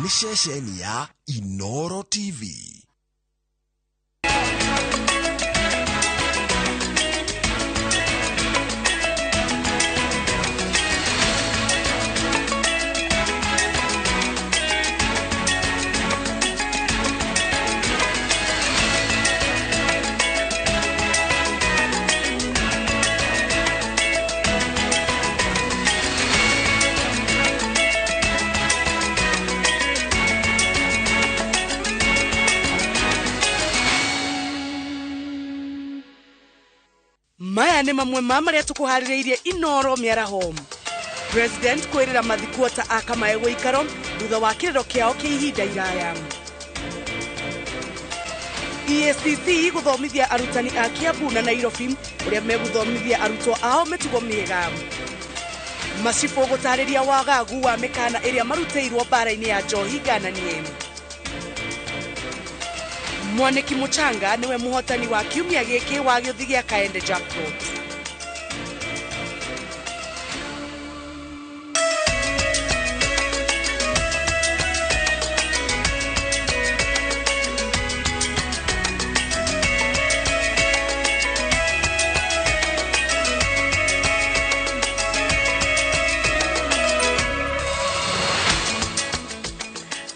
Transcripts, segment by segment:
Nĩ ceceni ya Inoro TV. Maya nĩ mamwe ma marĩa tũkũharĩrĩirie Inoro mĩaraho. President kwĩrĩra mathikuota a Kamae gũikaro thutha wa kĩrĩro kĩao kĩa ihinda iraya. EACC gũthomithia arutani a Kiambu na Nairobi ũrĩa megũthomithia arutwo ao mĩtugo mĩega. Macibũ gũtarĩria wagagu wa mĩkana ĩrĩa marutĩirwo mbara-inĩ ya njohi ngananie. Mwaniki Muchanga niwe muhotani wa kiumia giki wa gĩũthi gĩa Kaende Jackpot.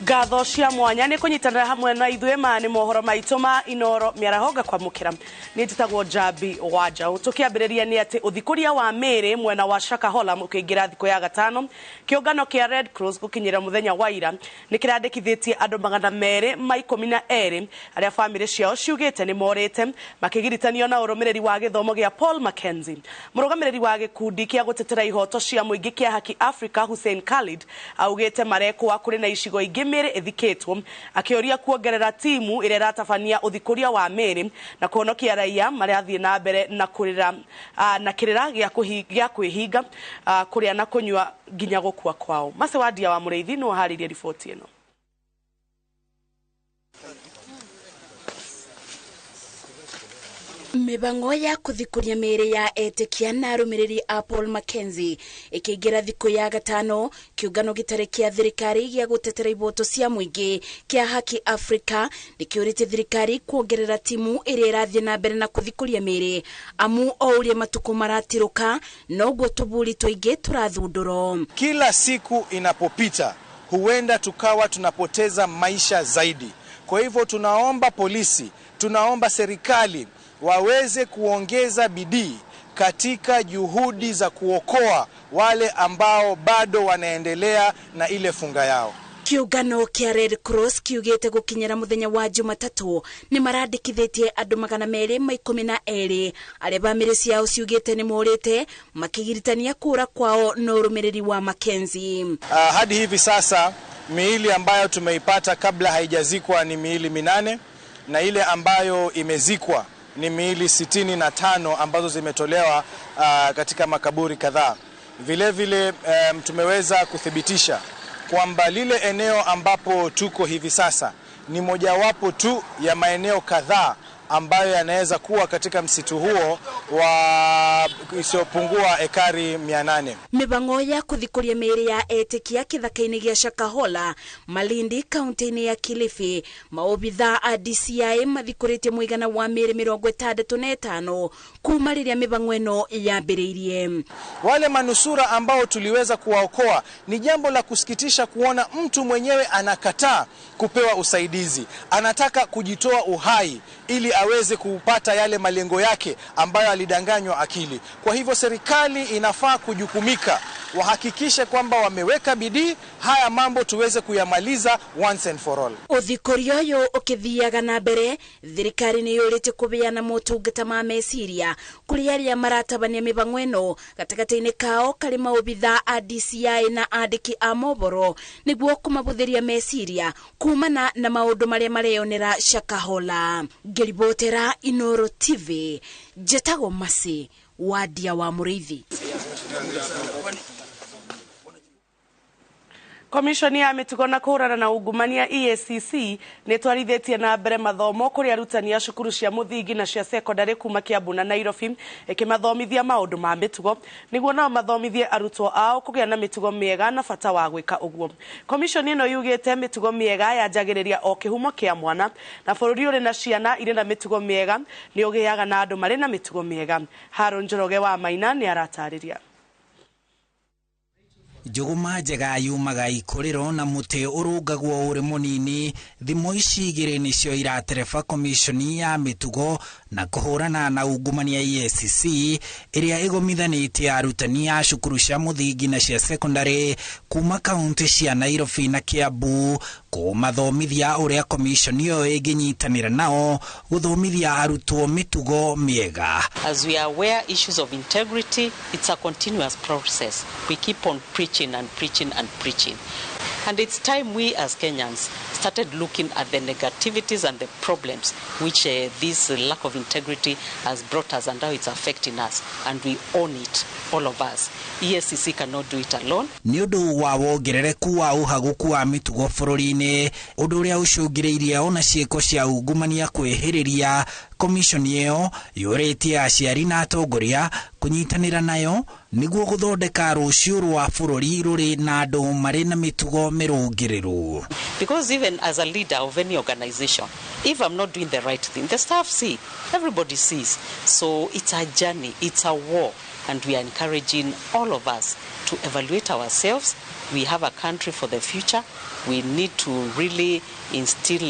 Ngatho cia mwanya nĩ kũnyitanĩra hamwe na ithuĩ. Maya nĩ mohoro maitũ ma Inoro mĩaraho ngakwamũkĩra. Nĩ njĩtagwo Njambi wa Njaũ. Tũkĩambĩrĩria nĩ atĩ ũthikũria wa mĩĩrĩ mwena wa Shakahola ũkĩingĩra thikũ ya gatano, kĩũngano kĩa Red Cross gũkinyĩra mũthenya wa ira nĩ kĩrandĩkithĩtie andũ 212 arĩa bamĩrĩ ciao ciugĩte nĩ morĩte, makĩgiritanio na ũrũmĩrĩri wa gĩthomo gĩa Paul Mackenzie. Mũrũgamĩrĩri wa gĩkundi kĩa gũtetera ihoto cia mũingĩ kĩa Haki Africa Hussein Khalid augĩte marekwa kũrĩ na icigo ingĩ mĩĩrĩ ĩthikĩtwo, akĩũria kuongerera timu ĩrĩa ĩratabania ũthikũria wa mĩĩrĩ na kũhonokia raia marathiĩ na mbere na kũrĩra na kĩrĩra gĩa kwĩhinga kũrĩa na kũnyua nginya gũkua kwao. Mace Wandia wa Mũrĩithi nĩwe ũharĩirie riboti ĩno. Mĩbango ya kũthikũria mĩĩrĩ ya etĩkia na arũmĩrĩri a Paul Mackenzie ĩkĩingĩra thikũ ya gatano, kĩũngano gĩtarĩ kĩa thirikari gĩa gũtetera iboto cia mũingĩ kĩa Haki Africa nĩkĩũrĩtie thirikari kuongerera timu ĩrĩa ĩrathiĩ na mbere na kũthikũria mĩĩrĩ, amu o ũrĩa matukũ maratirũka noguo tũburi tũingĩ tũrathundũrwo. Kila siku inapopita huenda tukawa tunapoteza maisha zaidi. Kwa hivyo tunaomba polisi, tunaomba serikali waweze kuongeza bidii katika juhudi za kuokoa wale ambao bado wanaendelea na ile funga yao. Kĩũngano kĩa Red Cross kiugĩte gũkinyĩra mũthenya wa Jumatatũ nĩ marandĩkithĩtie andũ 212 arĩa bamĩrĩ ciao ciugĩte nĩ morĩte, makĩgiritania kũra kwao na ũrũmĩrĩri wa Mackenzie. Hadi hivi sasa miili ambayo tumeipata kabla haijazikwa ni miili 8 na ile ambayo imezikwa ni miili 65 ambazo zimetolewa katika makaburi kadhaa. Vile vile tumeweza kuthibitisha kwamba lile eneo ambapo tuko hivi sasa ni mojawapo tu ya maeneo kadhaa ambayo yanaweza kuwa katika msitu huo wa isiyopungua ekari 800. Mibango ya kuthikuria mĩĩrĩ ya etĩkia kĩthaka-inĩ gĩa Shakahola, Malindi, kaunti-inĩ ya Kilifi, maobithaa a DCI mathikũrĩtie mũigana wa mĩĩrĩ 65 kuma rĩrĩa mĩbango ĩno yambĩrĩirie. Wale manusura ambao tuliweza kuwaokoa, ni jambo la kusikitisha kuona mtu mwenyewe anakataa kupewa usaidizi, anataka kujitoa uhai ili aweze kupata yale malengo yake ambayo alidanganywa akili. Kwa hivyo serikali inafaa kujukumika, wahakikishe kwamba wameweka bidii haya mambo tuweze kuyamaliza once and for all. Ũthikũria ũyũ ũkĩthiaga na mbere, thirikari nĩ yũrĩtie kũbeana motungata ma meciria kũrĩ arĩa maratabania mĩbango ĩno, gatagatĩ-inĩ kao karĩ maobithaa a DCI na andĩki a mohoro nĩguo kũmabũthĩria meciria kumana na maũndũ marĩa mareyonera Shakahola. Ngĩribotera Inoro TV, njĩtagwo Masi Wandia wa Mũrĩithi. Komishoni ya mĩtugo na kũhũrana na ungumania EACC nĩ ĩtwarithĩtie na mbere mathomo kũrĩ arutani a cukuru cia mũthingi na cia sekondarĩ kuma Kiambu na Nairobi, ĩkĩmathomithia maũndũ ma mĩtugo nĩguo nao mathomithie arutwo ao kũgĩa na mĩtugo mĩega na bata wa gwĩka ũguo. Komishoni ĩno yugĩte mĩtugo mĩega yanjagĩrĩria o kĩhumo kĩa mwana, na bũrũri ũrĩ na ciana irĩ na mĩtugo mĩega nĩ ũgĩaga na andũ marĩ na mĩtugo mĩega. Haron Njoroge wa Maina nĩ aratarĩria. Njũgũma njega yumaga ikũrĩro na mũtĩ ũrũngagwo ũrĩ mũnini. Thimo ici igĩrĩ nĩcio iratereba komishoni ya mĩtugo na kũhũrana na ungumania EACC ĩrĩa ĩgomithanĩtie arutani a cukuru cia mũthingi na cia sekondarĩ kuma kaunti cia Nairobi na Kiambu kũmathomithia ũrĩa komishoni ĩyo ĩngĩnyitanĩra nao gũthomithia arutwo mĩtugo mĩega. As we are aware, issues of integrity, it's a continuous process. We keep on preaching and preaching and preaching. And it's time we as Kenyans started looking at the negativities and the problems which this lack of integrity has brought us and how it's affecting us. And we own it, all of us. EACC cannot do it alone. Nĩ ũndũ wa wongerereku wa ũhagũku wa mĩtugo bũrũri-inĩ, ũndũ ũrĩa ũcũngĩrĩirie ona ciĩko cia ungumania kwĩhĩrĩria, komishoni ĩyo yũrĩtie aciari na atongoria kũnyitanĩra nayo nĩguo gũthondeka rũciũ rwa bũrũri rũrĩ na andũ marĩ na mĩtugo mĩrũngĩrĩru. Because even as a leader of any organization, if I'm not doing the right thing, the staff see, everybody sees. So it's a journey, it's a war, and we are encouraging all of us to evaluate ourselves. We have a country for the future. We need to really instill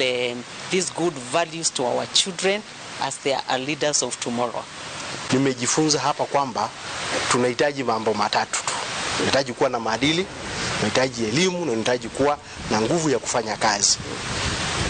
these good values to our children as they are leaders of tomorrow. Nimejifunza hapa kwamba tunahitaji mambo matatu tu. Tunahitaji kuwa na maadili, tunahitaji elimu na tunahitaji kuwa na nguvu ya kufanya kazi.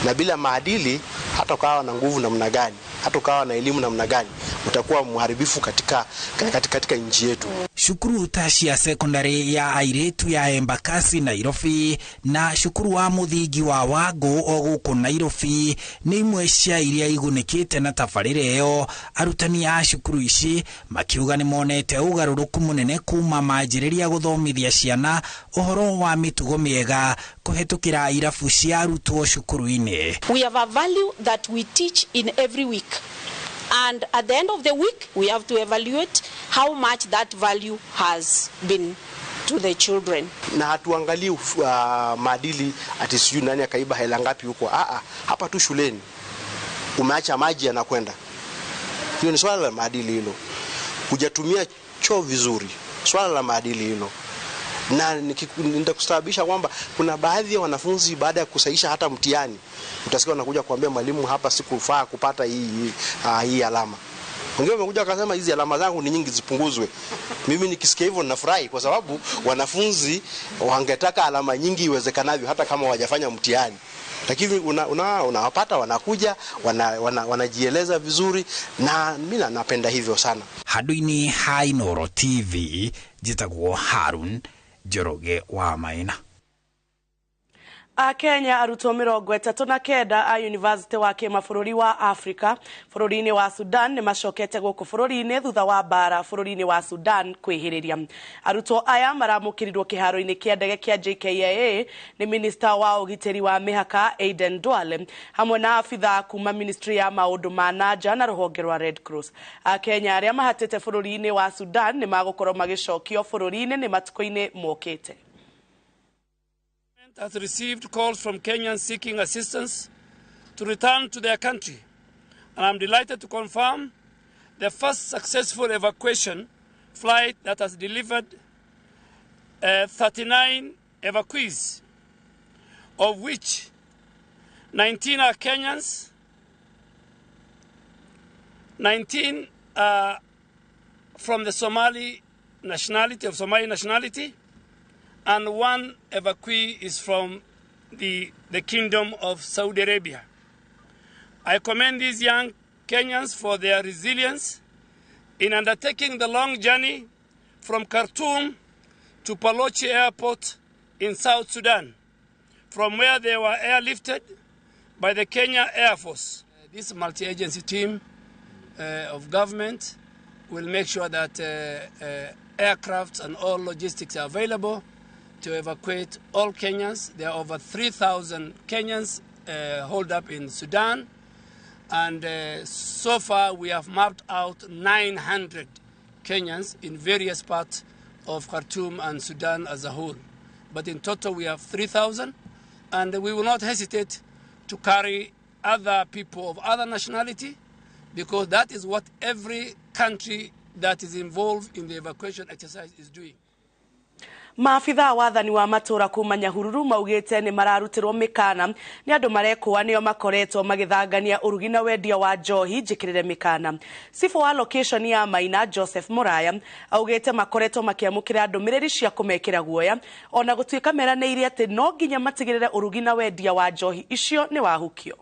Na bila maadili, hata ukawa na nguvu namna gani, hata ukawa na elimu namna gani, utakuwa mharibifu katika nchi yetu. Cukuru ta cia sekondari ya airĩtu ya Embakasi Nairobi na cukuru wa mũthingi wa Wangũ o gũkũ Nairobi nĩ imwe cia iria igunĩkĩte na tabarĩra ĩyo. Arutani a cukuru ici makiuga nĩ monete ũgarũrũku mũnene kuma manjĩrĩria gũthomithia ciana ũhoro wa mĩtugo mĩega kũhetũkĩra irabu cia arutwo cukuru-inĩ. We have a value that we teach in every week. And at the end of the week, we have to evaluate how much that value has been to the children. Na hatuangalii maadili ati sijui nani akaiba hela ngapi huko. Hapa tu shuleni umeacha maji yanakwenda. Hiyo ni swala la maadili hilo. Hujatumia choo vizuri, swala la maadili hilo. Na nitakustabisha kwamba kuna baadhi ya wanafunzi baada ya kusahisha hata mtihani, utasikia wanakuja kuambia mwalimu, hapa sikufaa kupata hii alama. Wengine wamekuja wakasema hizi alama zangu ni nyingi, zipunguzwe. Mimi nikisikia hivyo ninafurahi kwa sababu wanafunzi wangetaka alama nyingi iwezekanavyo hata kama hawajafanya mtihani. Lakini unawapata wanakuja, wanajieleza vizuri na mimi napenda hivyo sana. Handũ-inĩ ha Inooro TV, njĩtagwo Harun Njoroge wa Maina. Akenya arutwo 39 a University wa kĩmabũrũri wa Africa bũrũri-inĩ wa Sudan nĩ macokete gũkũ bũrũri-inĩ thutha wa mbara bũrũri-inĩ wa Sudan kwĩhĩrĩria. Arutwo aya maramũkĩrirwo kĩharo-inĩ kĩa ndege kĩa JKIA nĩ minista wa ũgitĩri wa mĩhaka Aden Duale hamwe na abithaa kuma ministry ya maũndũ ma nanja na rũhonge rwa Red Cross. Akenya arĩa mahatĩte bũrũri-inĩ wa Sudan nĩ magũkorwo magĩcokio bũrũri-inĩ nĩ matukũ-inĩ mokĩte. Has received calls from Kenyans seeking assistance to return to their country, and I'm delighted to confirm the first successful evacuation flight that has delivered 39 evacuees, of which 19 are Kenyans, 19 are from the Somali nationality, and one evacuee is from the Kingdom of Saudi Arabia. I commend these young Kenyans for their resilience in undertaking the long journey from Khartoum to Palochi Airport in South Sudan, from where they were airlifted by the Kenya Air Force. This multi-agency team of government will make sure that aircrafts and all logistics are available to evacuate all Kenyans. There are over 3,000 Kenyans holed up in Sudan. And so far we have mapped out 900 Kenyans in various parts of Khartoum and Sudan as a whole. But in total we have 3,000, and we will not hesitate to carry other people of other nationality, because that is what every country that is involved in the evacuation exercise is doing. Maabithaa wathani wa matura kuma Nyahururu maugite ni mararutirwo mikana ni andu marekwa nio makoretwo magithangania urugi na wendia wa njohi njikirire mikana. Cibũ wa location ya Maina Joseph Muraya augite makoretwo makiamukira ndumiriri cia kumekira guoya ona gutuika meranĩire ati no nginya matigirire urugi na wendia wa njohi icio ni wahukio.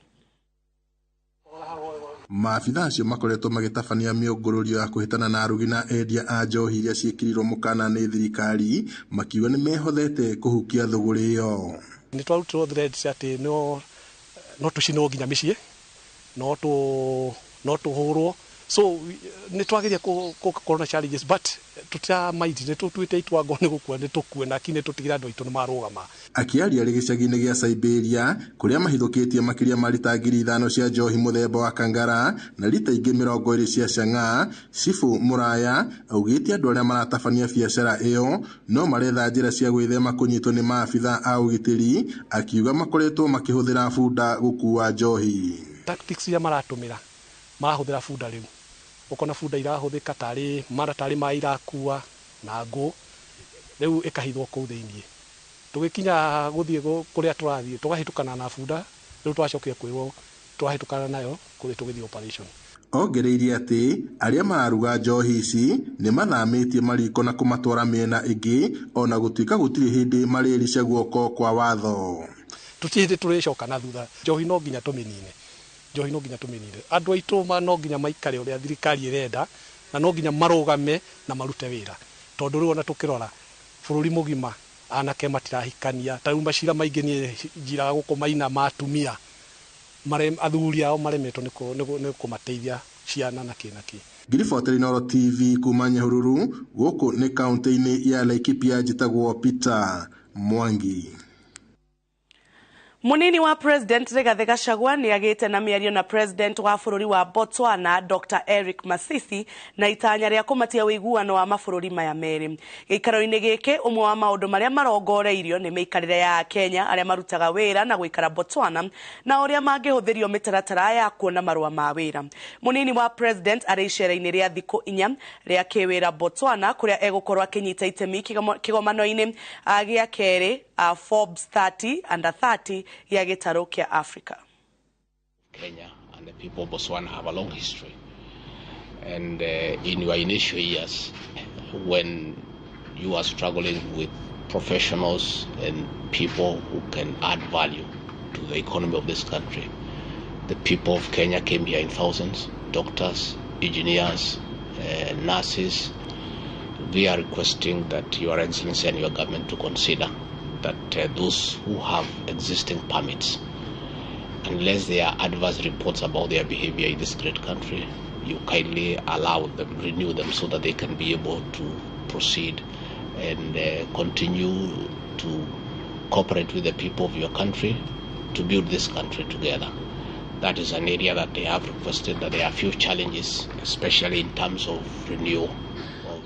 Maabithaa acio makoretwo magĩtabania mĩũngũrũrio ya kũhĩtana na arugi na endia a njohi iria ciĩkĩrirwo mũkana nĩ thirikari, makiuga nĩ mehothete kũhukia thũgũrĩ ĩyo. Nĩ twarutirwo threats atĩ no tũcinwo nginya mĩciĩ, no tũhũrwo, so nĩ twageria gũkorwo na challenges, but tũtiramaindi, nĩ tũtuĩte itua ngo nĩ gũkua nĩ tũkue, na kinĩ tũtigĩre andũ aitũ nĩ marũgama. Akĩaria arĩ gĩcagi-inĩ gĩa Siberia kũrĩa mahithũkĩtie makĩria ma rita 5,000 cia njohi mũthemba wa Kangara na rita ingĩ 20 cia Chang'aa, Cibũ Muraya augĩte andũ arĩa maratabania biacara ĩyo no maretha njĩra cia gwĩthema kũnyitwo nĩ maabithaa a ũgitĩri, akiuga makoretwo makĩhũthĩra bunda gũkua njohi. Tactics iria maratũmĩra marahũthĩra bunda rĩu, ũkona bunda irahũthĩka tarĩ mara tarĩ maĩ irakua na ngũ, rĩu ĩkahithwo kũu thĩiniĩ. Tũgĩkinya gũthiĩ kũrĩa tũrathiĩ tũgahĩtũkana na bunda, rĩu twacokire kwĩrwo twahĩtũkana nayo kũrĩa tũgĩthiĩ operation. Ongereirie atĩ arĩa mararuga njohi ici nĩ mathamĩtie mariko na kũmatwara mĩena ĩngĩ ona gũtuĩka gũtirĩ hĩndĩ marĩrica guoko kwa watho. Tũtirĩ hĩndĩ tũrĩcoka na thutha, njohi no nginya tũmĩnine, njohi no nginya tũmĩnine. Andũ aitũ no nginya maikare ũrĩa thirikari ĩrenda, na no nginya marũgame na marute wĩra, tondũ rĩu ona tũkĩrora bũrũri mũgima anake matirahikania, ta rĩu macira maingĩ niĩ njiraga gũkũ Maina ma atumia athuri ao maremetwo nĩ kũmateithia ciana na kĩ na kĩ. Ngiriboteri Inooro TV kuma Nyahururu, gũkũ nĩ kaunti-inĩ ya Laikipia, njĩtagwo Peter Mwangi. Munini wa President Rigathi Gachagua ni agite na mĩario na President wa bũrũri wa Botswana Dr. Eric Masisi na itanya rĩa kũmatia ũiguano wa mabũrũri maya merĩ. Gĩikaro-inĩ gĩkĩ ũmwe wa maũndũ marĩa marongoreirio nĩ mĩikarĩre ya Kenya arĩa marutaga wĩra na gũikara Botswana na ũrĩa mangĩhũthĩrio mĩtaratara ya kuona marũa ma wĩra. Munini wa President arĩ icera-inĩ rĩa thikũ 4 rĩa kĩwĩra Botswana kũrĩa egũkorwo akĩnyita itemi kĩgomano-inĩ gĩa kerĩ Forbes 30 under 30 ya gĩtarũ kĩa Africa. Kenya and the people of Botswana have a long history, and in your initial years when you are struggling with professionals and people who can add value to the economy of this country, the people of Kenya came here in thousands, doctors, engineers, nurses. We are requesting that Your Excellency and your government to consider that those who have existing permits, unless there are adverse reports about their behavior in this great country, you kindly allow them, renew them so that they can be able to proceed and continue to cooperate with the people of your country to build this country together. That is an area that they have requested, that there are few challenges, especially in terms of renewal of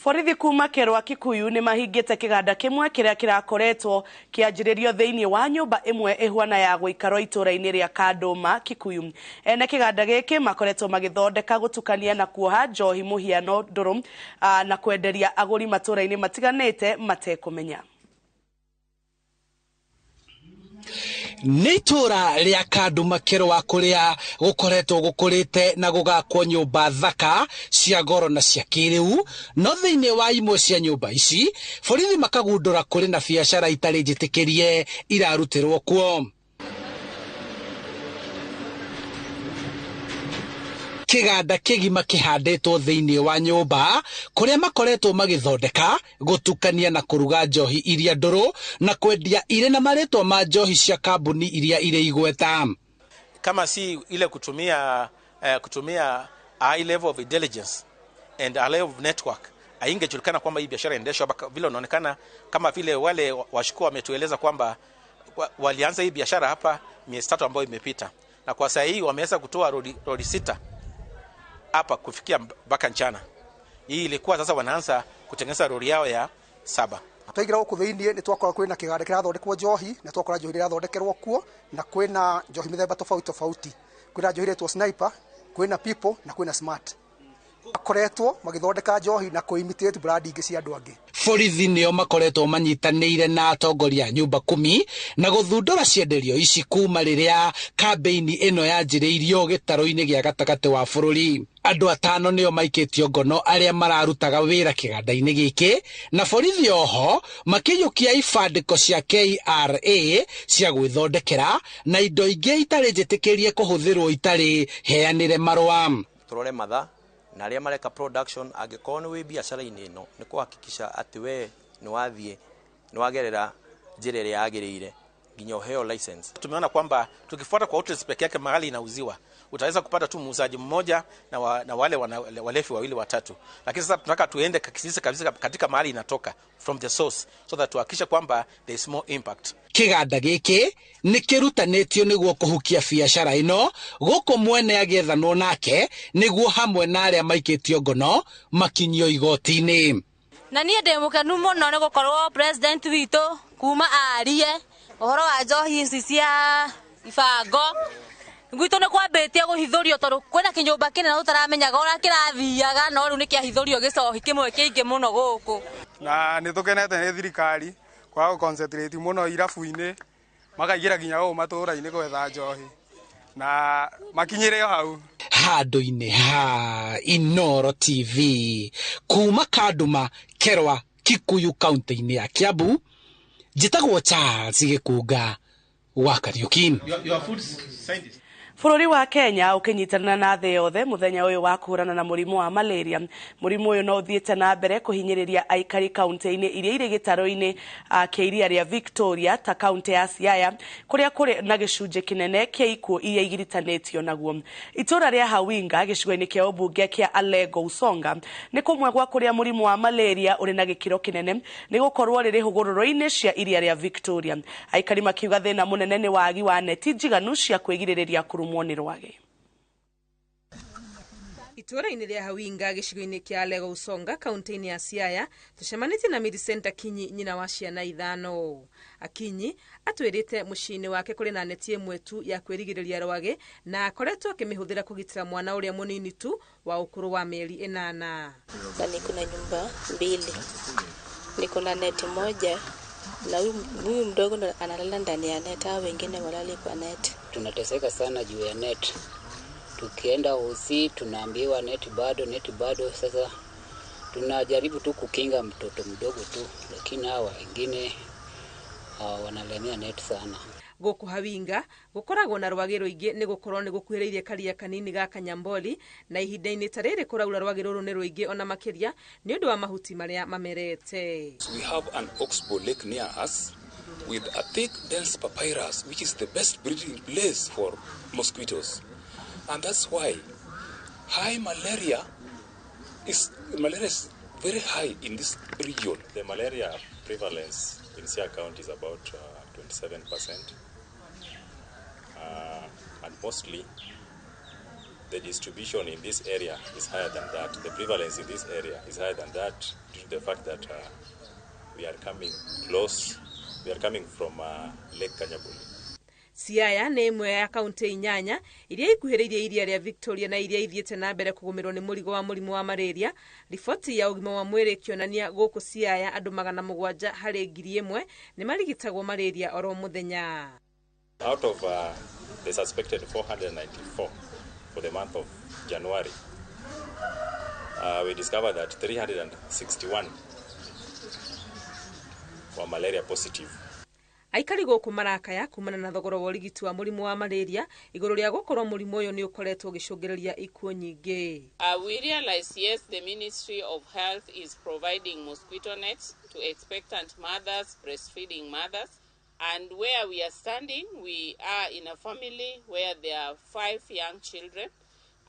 Borithi kuma Kerwa Kikuyu ni mahingite kiganda kimwe kiria kirakoretwo kianjiririo thiini wa nyumba imwe ihwana ya guikarwo itura-ini ria Kanduma Kikuyu. Ene kiganda giki makoretwo magithondeka gutukania na kuoha njohi muhiano nduru na kwenderia aguri matura-ini matiganite matekumenya. Nĩ itũra rĩa Kanduma Kerwa kũrĩa gũkoretwo gũkũrĩte na gũgakwo nyũmba thaka cia goro na cia kĩrĩu, no thĩinĩ wa imwe cia nyũmba ici borithi makagundũra kũrĩ na biacara itarĩ njĩtĩkĩrie irarutĩrwo kuo. Kĩganda kĩgima kĩhandĩtwo thĩinĩ wa nyũmba kũrĩa makoretwo magĩthondeka gũtukania na kũruga njohi iria ndũrũ na kwendia irĩ na marĩtwa ma njohi cia kambuni iria irĩ igweta. Kama si ile kutumia high level of intelligence and a level of network Haingejulikana kwamba hii biashara inaendeshwa hapa, vile unaonekana kama vile wale washukiwa wametueleza kwamba walianza hii biashara hapa miezi 3 ambayo imepita, na kwa saa hii wameweza kutoa roli 6 hapa kufikia mpaka mchana. Hii ilikuwa sasa wanaanza kutengeneza roli yao ya 7. Twaingira guku thiini ni twakora kwina kiganda kirathondekwo njohi na twakora njohi irathondekerwo kuo na kwina njohi mithemba tofauti tofauti, kwina njohi iretwo Sniper, kwina People na kwina Smart. Akoretwo magithondeka njohi na kuimitate brand ingi cia andu angi. Borithi nio makoretwo manyitanĩire na atongoria a nyumba kumi na gũthundũra cienderio ici kuma rĩrĩa kambĩini ĩno yanjĩrĩirio gĩtarũ-inĩ gĩa gatagatĩ wa bũrũri. Andũ 5 nĩo maikĩtio ngono arĩa mararutaga wĩra kĩganda-inĩ gĩkĩ, na borithi oho makĩiyũkia ibandĩko cia KRA cia gwĩthondekera na indo ingĩ itarĩ njĩtĩkĩrie kũhũthĩrwo itarĩ heanĩre marũa. Tũrore mathaa na arĩa mareka production, angĩkorwo nĩ wĩ biacara-inĩ ĩno nĩ kũhakikisha atĩ we nĩ wathiĩ nĩ wagerera njĩra ĩrĩa yagĩrĩire nginya ũheo license. Tumeona kwamba tukifuata kwa outlets peke yake mahali inauziwa, utaweza kupata tu muuzaji mmoja na wale walefi 2 3. Lakini sasa tunataka tuende kabisa katika mahali inatoka, from the source, so that tuhakikishe kwamba there is more impact. Kiganda gĩkĩ nĩ kĩrutanĩtio nĩguo kũhukia biacara ĩno gũkũ mwene agĩethanwo nake nĩguo hamwe na arĩa maikĩtio ngono makinyio igoti-inĩ. Na niĩ ndĩ mũkenu mũno nĩ gũkorwo president witũ kuma arie ũhoro wa njohi ici cia ibango gwitũ nĩ kwambĩtie kũhithũrio tondũ kwĩna kĩnyũmba kĩnene ũtaramenyaga ũrĩa kĩrathiaga, no rĩu nĩ kĩahithũrio gĩcohi kĩmwe kĩingĩ mũno gũkũ. Na nĩ tũkenete nĩ thirikari kwaga gũ-concentrate mũno irabu-inĩ, makaingĩra nginya gũkũ matũũra-inĩ gwetha njohi na makinyĩre o hau. Handũ-inĩ ha Inooro TV kuma Kanduma, Kerwa, Kikuyu, kaunti-inĩ ya Kiambu, njĩtagwo Charles Gĩkunga wa Kariuki. Bũrũri wa Kenya ũkĩnyitanĩra na thĩ yothe mũthenya ũyũ wa kũhũrana na mũrimũ wa malaria. Mũrimũ ũyũ no ũthiĩte na mbere kũhinyĩrĩria aikari kaunti-inĩ iria irĩ gĩtarũ-inĩ kĩa iria rĩa Victoria ta kaunti ya Siaya, kũrĩa kũrĩ na gĩcunjĩ kĩnene kĩa ikuũ iria igiritanĩtio naguo. Itũũra rĩa Hawinga gĩcigo-inĩ kĩa ũmbunge kĩa Alego Usonga nĩ kũmwe gwa kũrĩa mũrimũ wa malaria ũrĩ na gĩkĩro kĩnene nĩ gũkorwo rĩrĩ hũgũrũrũ-inĩ cia iria rĩa Victoria. Aikari makiuga thĩna mũnene nĩ wagi wa neti njiganu cia kwĩgirĩrĩria kũrũmwo nĩ rwagĩ. Itũũra-inĩ rĩa Hawinga gĩcigo-inĩ kĩa Alego Usonga kaunti-inĩ ya Siaya tũcemanĩtie na Millicent Akinyi, nyina wa ciana 5. Akinyi atwĩrĩte mũciĩ-inĩ wake kũrĩ na neti ĩmwe tu ya kwĩrigĩrĩria rwagĩ na akoretwo akĩmĩhũthĩra kũgitĩra mwana ũrĩa mũnini tu wa ũkũrũ wa mĩeri 8. Na niko na nyumba 2, niko na neti moja na huyu mdogo ndo analala ndani ya net, hao wengine walali kwa net. Tunateseka sana juu ya net. Tukienda usi tunaambiwa net bado, net bado. Sasa tunajaribu tu kukinga mtoto mdogo tu, lakini hawa wengine wanalemea net sana. Gũkũ Hawinga gũkoragwo na rwagĩ rũingĩ nĩ gũkorwo nĩ gũkuhĩrĩirie karia kanini ga Kanyamboli, na ihinda-inĩ ta rĩrĩ kũraura rwagĩ rũrũ nĩ rũingĩ ona makĩria nĩ ũndũ wa mahuti marĩa mamerete. We have an oxbow lake near us with a thick dense papyrus, which is the best breeding place for mosquitoes, and that's why high malaria is very high in this region. The malaria prevalence in Siaya County is about 27%, and mostly the distribution in this area is higher than that. The prevalence in this area is higher than that due to the fact that we are coming close, we are coming from Lake Kanyabuli. Siaya nĩ ĩmwe ya kaunti 8 iria ikuhĩrĩirie iria rĩa Victoria na iria ithiĩte na mbere kũgũmĩrwo nĩ mũrigo wa mũrimũ wa malaria. Riboti ya ũgima wa mwĩrĩ ĩkĩonania gũkũ Siaya andũ 700 harĩ 1,000 nĩ marigitagwo malaria oro mũthenya. Out of the suspected 494 for the month of January, we discovered that 361 were malaria positive. Aikari gũkũ marakaya kumana na thogora wa ũrigiti wa mũrimũ wa malaria igũrũ rĩa gũkorwo mũrimũ ũyũ nĩ ũkoretwo ũgĩcũngĩrĩria ikuũ nyingĩ. We realize, yes, the Ministry of Health is providing mosquito nets to expectant mothers, breastfeeding mothers, and where we are standing, we are in a family where there are 5 young children.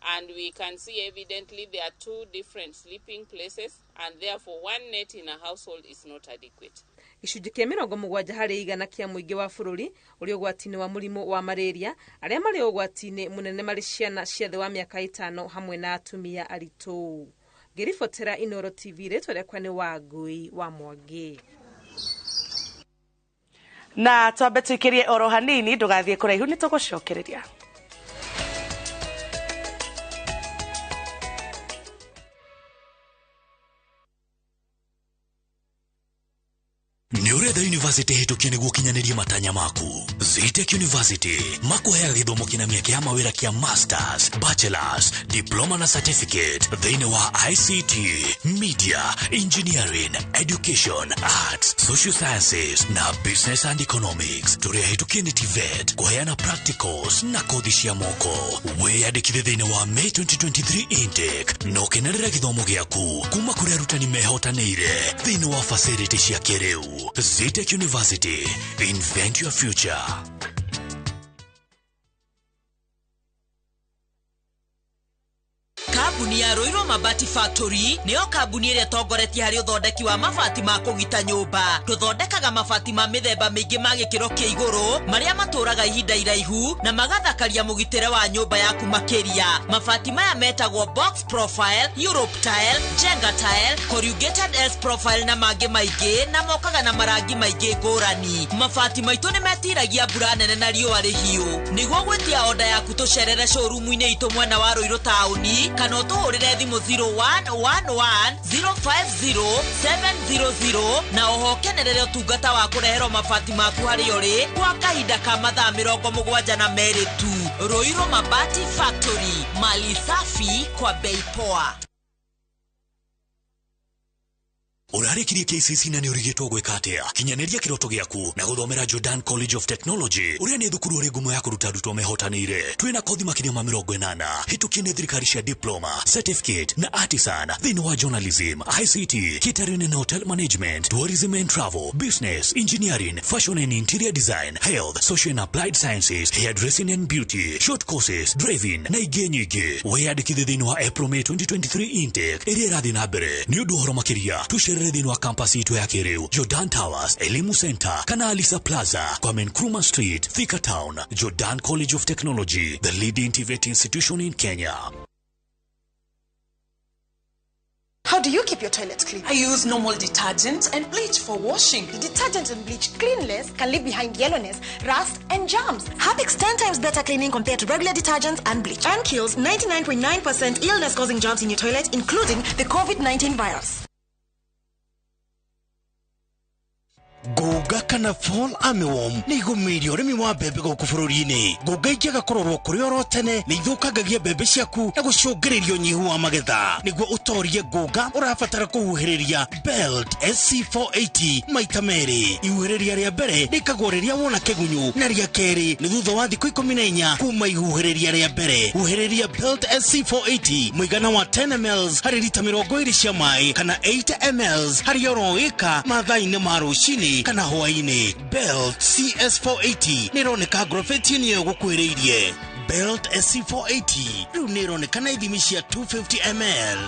And we can see evidently there are 2 different sleeping places, and therefore 1 net in a household is not adequate. Gĩcunjĩ kĩa 70% kĩa mũingĩ wa bũrũri ũrĩ ũgwati-inĩ wa mũrimũ wa malaria, arĩa marĩ ũgwati-inĩ mũnene marĩ ciana cia thĩ wa mĩaka 5 hamwe na atumia aritũ. Ngĩribotera Inooro TV, rĩtwa rĩakwa nĩ Wangui wa Mwangi. Na twambe tuikirie oro hanini, ndũgathiĩ kũraihu, nĩ tũgũcokereria. Nĩ ũretha university hĩtũkie nĩguo ũkinyanĩrie matanya maku. Zetech University makũheaga gĩthomo kĩna mĩeke ya mawĩra kĩa masters, bachelors, diploma na certificate thĩinĩ wa ICT, media, engineering, education, arts, social sciences na business and economics. Tũrĩ ahĩtũkie nĩ TVET kũheana practicals na kothi cia moko. Wĩyandĩkithie thĩinĩ wa May 2023 intake na ũkenerere gĩthomo gĩaku kuma kũrĩ arutani mehotanĩire thĩinĩ wa facility cia kĩrĩu. Zetech University, invent your future. Kambuni ya Ruiru Mabati Factory nĩyo kambuni ĩrĩa ĩtongoretie harĩ ũthondeki wa mabati ma kũgita nyũmba. Tũthondekaga mabati ma mĩthemba mĩingĩ ma gĩkĩro kĩa igũrũ marĩa matũraga ihinda iraihu na magathakaria mũgitĩre wa nyũmba yaku makĩria. Mabati maya metagwo box profile, Europe tile, Jenga tile, corrugated S profile na mangĩ maingĩ, na mokaga na marangi maingĩ ngũrani. Mabati maitũ nĩ metiragia mbura nene na riũa rĩhiũ. Nĩguo gwĩtia oda yaku tũcerere showroom-inĩ itũ mwena wa Ruiru taũni kana ũtũhũrĩre thimũ 0111 050 700 na oho ũkenerere ũtungata wa kũreherwo mabati maku harĩa ũrĩ kwa kahinda ka mathaa 72 tu. Ruiru Mabati Factory, mali safi kwa bei poa. Ũrarĩkirie KCC na nĩ ũrigĩtwo gwĩka atĩa? Kinyanĩria kĩroto gĩaku na gũthomera Jordan College of Technology ũrĩa nĩ thukuru ũrĩ ngumo ya kũruta arutwo mehotanĩire. Twĩna kothi makĩria ma 80 hĩtũkie nĩ thirikari cia diploma, certificate na artisan thĩinĩ wa journalism, ICT, catering and hotel management, tourism and travel, business, engineering, fashion and interior design, health, social and applied sciences, hairdressing and beauty, short courses, driving na ingĩ nyingĩ. Wĩyandĩkithie thĩinĩ wa April May 2023 intake ĩrĩa ĩrathiĩ na mbere. Nĩ ũndũ ũhoro makĩria tũcerere thĩinĩ wa campus itũ ya kĩrĩu Jordan Towers, Elimu Center kana Alisa Plaza, Kwame Nkrumah Street, Thika Town. Jordan College of Technology, the leading TVET institution in Kenya. How do you keep your toilet clean? I use normal detergent and bleach for washing. The detergent and bleach cleanless can leave behind yellowness, rust, and germs. Harpic's 10 times better cleaning compared to regular detergents and bleach, and kills 99.9% illness-causing germs in your toilet, including the COVID-19 virus. Ngũnga kana fall armyworm nĩ igũmĩire ũrĩmi wa mbembe gũkũ bũrũri-inĩ. Ngũnga ingĩaga kũrorwo kũrĩ oro tene nĩ ithũkangagia mbembe ciaku na gũcũngĩrĩria ũnyihu wa magetha. Nĩguo ũtorie ngũnga ũrabatara kũhuhĩrĩria Belt SC480 maita merĩ. Ihuhĩrĩria rĩa mbere rĩkagwo rĩrĩa wona kĩgunyũ na rĩa kerĩ nĩ thutha wa thikũ 14 kuma ihuhĩrĩria rĩa mbere. Huhĩrĩria Belt SC480 mũigana wa 10 ml harĩ rita 20 cia maĩ kana 8 ml harĩ oro ĩka mathaa-inĩ ma rũcinĩ kana hwaĩ-inĩ. Belt CS480 nĩ ĩroneka ngrobeti-inĩ ĩyo gũkuhĩrĩirie. Belt SC480 rĩu nĩ ĩroneka na ithimi cia 250 ml.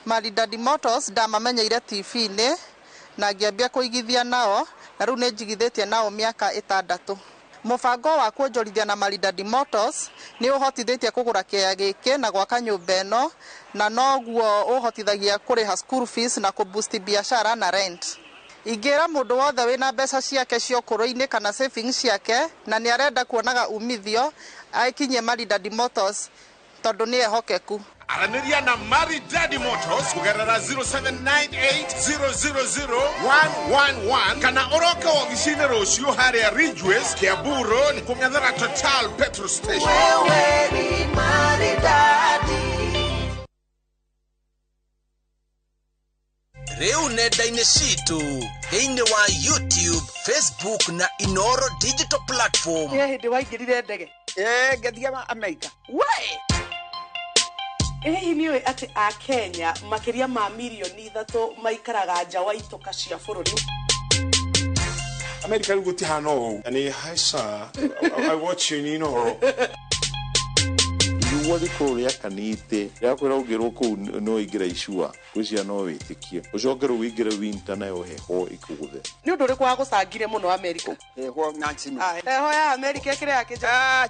Maridadi Motors ndamamenyeire TV-inĩ na ngĩambia kũigithia nao na rĩu nĩ njigithĩtie nao mĩaka 6. Mũbango wa kuonjorithia na Maridadi Motors nĩ ũhotithĩtie kũgũra kĩea gĩkĩ na gwaka nyũmba ĩno, na noguo ũhotithagia kũrĩha school fees na kũboost biashara na rent. Ingĩra mũndũ wothe wĩna mbeca ciake cia ũkũrũ-inĩ kana savings ciake na nĩ arenda kuonaga umithio aikinyie Maridadi Motors tondũ nĩ ehokeku. Aranĩria na Maridadi Motors kũgerera 0798000111 kana ũroke wobici-inĩ rũciũ harĩa Ridgeways, Kiambu Road, kũng'ethera Total petrol station. Wewe ni Maridadi. Rĩu nenda-inĩ citũ thĩinĩ wa YouTube, Facebook na Inooro digital platform. Nĩ hĩndĩ waingĩrire ndege? Ngĩthiĩ Amerika. We! Hihi nĩ ũĩ atĩ Akenya makĩria ma mirioni 3 maikaraga nja wa itoka cia bũrũri? America rĩu gũtihana ũũ nĩ haica. I watch you in Inooro. Riũa rĩkorwo rĩakanĩte rĩakwĩra ũngĩrwo kũu no ingĩra icua ngwĩciria no wĩtĩkie ũcoke rĩu wĩingĩre winter nayo heho ĩkũgũthe. Nĩ ũndũ ũrĩkũ wagũcangire mũno Amerika? Heho Nancy. Heho ya Amerika ĩkĩrĩ ya kĩnja.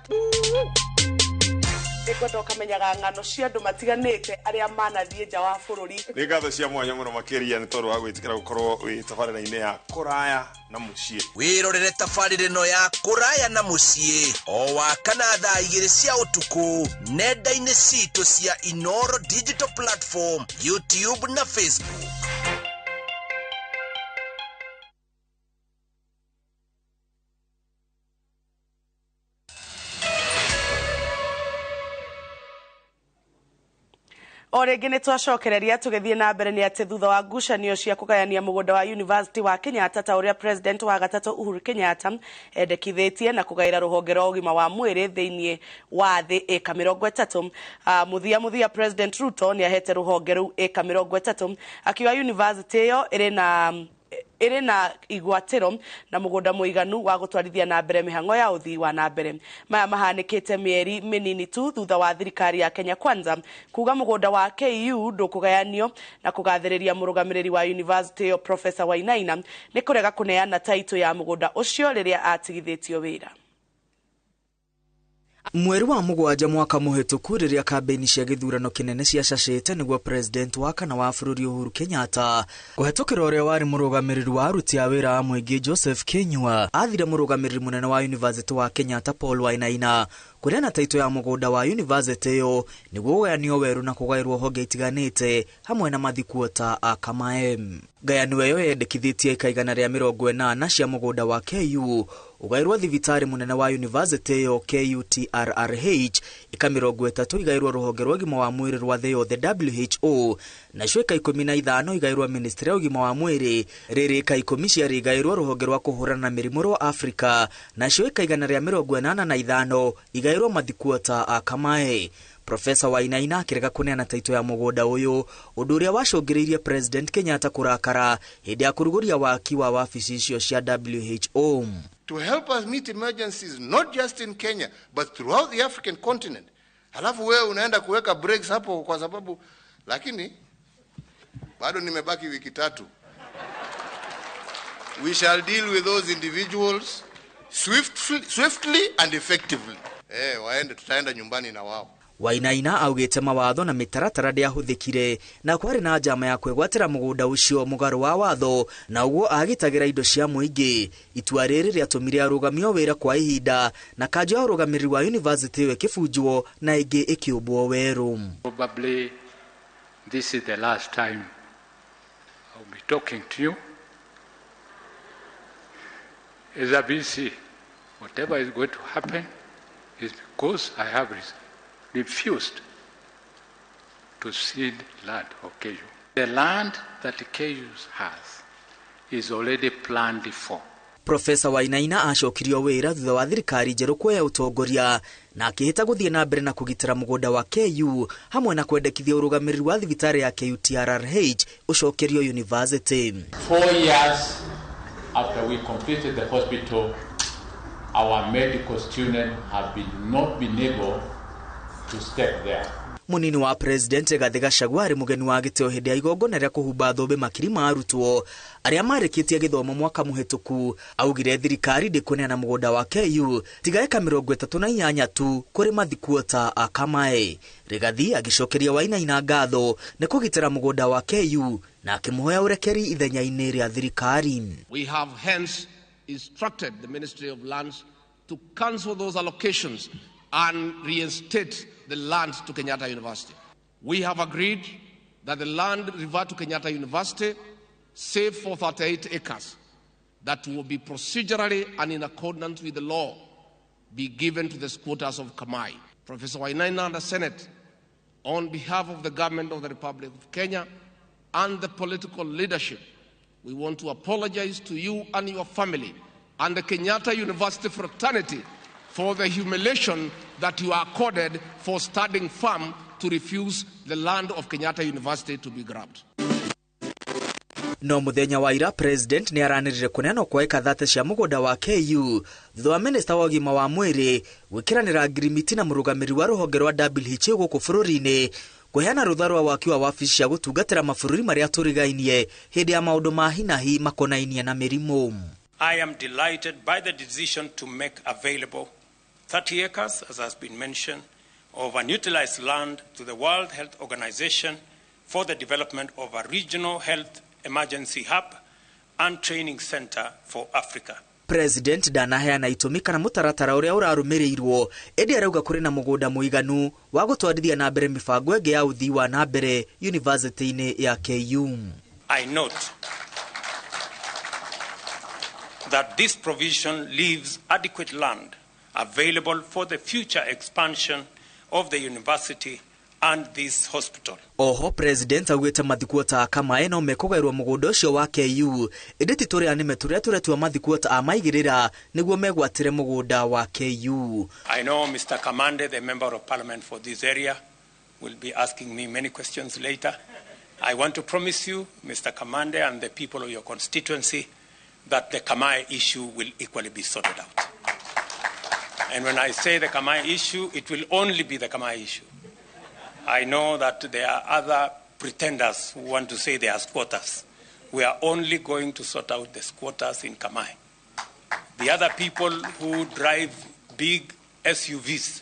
Nĩngwenda ũkamenyaga ng'ano cia andũ matiganĩte arĩa manathiĩ nja wa bũrũri. Nĩ ngatho cia mwanya mũno makĩria nĩ tondũ wa gwĩtĩkĩra gũkorwo wĩ tabarĩra-inĩ ya kũraya na mũciĩ. Wĩrorere tabarĩra ĩno ya kũraya na mũciĩ o wa kana thaa 2 cia ũtukũ nenda-inĩ citũ cia Inooro Digital Platform, YouTube na Facebook. O rĩngĩ nĩ twacokereria tũgĩthiĩ na mbere nĩ atĩ thutha wa ngucanio cia kũgayania mũgũnda wa University wa Kenyatta ta ũrĩa President wa gatatũ Uhuru Kenyatta endekithĩtie na kũgaĩra rũhonge rwa ũgima wa mwĩrĩ thĩinĩ wa thĩ ĩka 30. Mũthia President Ruto nĩ ahete rũhonge rũu ĩka 30 akiuga university ĩyo ĩrĩ na igwatĩro na mũgũnda mũiganu wa gũtwarithia na mbere mĩhang'o ya ũthii wa na mbere. Maya mahanĩkĩte mĩeri mĩnini tu thutha wa thirikari ya Kenya Kwanza kuga mũgũnda wa KU ndũkũgayanio na kũgathĩrĩria mũrũgamĩrĩri wa university ĩyo Professor Wainaina nĩ kũrega kũneana taitũ ya mũgũnda ũcio rĩrĩa atigithĩtio wĩra. Mweri wa 7 mwaka mũhĩtũku rĩrĩa kambĩini cia gĩthurano kĩnene ciacacĩte nĩguo president wa kana wa bũrũri Uhuru Kenyatta kũhetũkĩra ũrĩa warĩ mũrũgamĩrĩri wa aruti a wĩra a mũingĩ Joseph Kinyua athire mũrũgamĩrĩri mũnene wa University wa Kenyatta Paul Wainaina kũneana taitũ ya mũgũnda wa university ĩyo nĩguo ũgayanio werũ na kũgaĩrwo honge itiganĩte hamwe na mathikuota a Kamae. Ngayanio ĩyo yendekithĩtie ĩka 180 cia mũgũnda wa KU ũgaĩrwo thibitarĩ mũnene wa university ĩyo KUTRRH, ĩka 30 igaĩrwo rũhonge rwa ũgima wa mwĩrĩ rwa thĩ yothe WHO, nacio ĩka 15 igaĩrwo ministry ya ũgima wa mwĩrĩ, rĩrĩ ĩka 10 ciarĩ igaĩrwo rũhonge rwa kũhũrana na mĩrimũ rwa Afrika, nacio ĩka 185 igaĩrwo mathikuota a Kamae. Professor Wainaina akĩrega kũneana taitũ ya mũgũnda ũyũ, ũndũ ũrĩa wacũngĩrĩirie President Kenyatta kũrakara hĩndĩ ya kũrugũria waki wa wabici icio cia WHO. To help us meet emergencies not just in Kenya but throughout the African continent. Halafu wewe unaenda kuweka breaks hapo kwa sababu, lakini bado nimebaki wiki 3. We shall deal with those individuals swiftly and effectively. Waende, tutaenda nyumbani na wao. Wainaina augĩte mawatho na mĩtaratara ndĩahũthĩkire na kwarĩ na njama ya kwĩgwatĩra mũgũnda ũcio mũgarũ wa watho na ũguo agitagĩra indo cia mũingĩ. Itua rĩrĩ rĩatũmire arũgamio wĩra kwa ihinda na kanjũ ya ũrũgamĩrĩri wa university ĩyo ĩkĩbunjwo na ĩngĩ ĩkĩũmbwo werũ. Probably this is the last time I'll be talking to you. As a VC, whatever is going to happen is because I have refused to cede land of KU. The land that KU has is already planned for. Professor Wainaina acokirio wĩra thutha wa thirikari njerũ kuoya ũtongoria na akĩhĩta gũthiĩ na mbere na kũgitĩra mũgũnda wa KU hamwe na kwendekithia ũrũgamĩrĩri wa thibitarĩ ya KUTRRH ũcokerio university. 4 years after we completed the hospital, our medical students have not been able to step there. Munini wa President Rigathi Gachagua arĩ mũgeni wa gĩtĩo hĩndĩ ya igongona rĩa kũhumba thũmbĩ makiri ma arutwo arĩa marĩkĩtie gĩthomo mwaka mũhĩtũku. Augire thirikari ndĩkũneana mũgũnda wa KU tiga ĩka 38 tu kũrĩ mathikuota a Kamae. Rigathi agĩcokeria Wainaina ngatho nĩ kũgitĩra mũgũnda wa KU na akĩmũhoya ũrekeri ithenya-inĩ rĩa thirikari. We have hence instructed the Ministry of Lands to cancel those allocations and reinstate the land to Kenyatta University. We have agreed that the land revert to Kenyatta University, save for 38 acres, that will be procedurally and in accordance with the law be given to the squatters of Kamai. Professor Wainaina and the Senate, on behalf of the government of the Republic of Kenya and the political leadership, we want to apologize to you and your family and the Kenyatta University fraternity for the humiliation that you are accorded for standing firm to refuse the land of Kenyatta University to be grabbed. No muthenya wa ira president ni aranirire kuneanwo kwa eka 30 cia mugunda wa KU thutha wa minista wa ũgima wa mwĩrĩ gwĩkĩranĩra ngirimiti na mũrũgamĩrĩri wa rũhonge rwa WHO gũkũ bũrũri-inĩ kũheana rũtha rwa waki wa wabici cia gũtungatĩra mabũrũri marĩa tũrigainie hĩndĩ ya maũndũ ma hinahi makonainie na mĩrimũ. I am delighted by the decision to make available 30 acres, as has been mentioned, of unutilized land to the World Health Organization for the development of a regional health emergency hub and training center for Africa. President ndanaheana itũmi kana mũtaratara ũrĩa ũrarũmĩrĩirwo, ĩndĩ arauga kũrĩ na mũgũnda mũiganu wa gũtwarithia na mbere mĩbango ĩngĩ ya ũthii wa na mbere yunivasĩtĩ-inĩ ya KU. I note that this provision leaves adequate land available for the future expansion of the university and this hospital. Oho president augĩte mathikuota Kamae no mekũgaĩrwo mũgũnda ũcio wa KU, ĩndĩ ti tũrĩa nĩme tũrĩa tũretua mathikuota a maigĩrĩra nĩguo megwatĩre mũgũnda wa KU. I know Mr. Kamande, the member of parliament for this area, will be asking me many questions later. I want to promise you, Mr. Kamande, and the people of your constituency, that the Kamae issue will equally be sorted out. And when I say the Kamae issue, it will only be the Kamae issue. I know that there are other pretenders who want to say they are squatters. We are only going to sort out the squatters in Kamae. The other people who drive big SUVs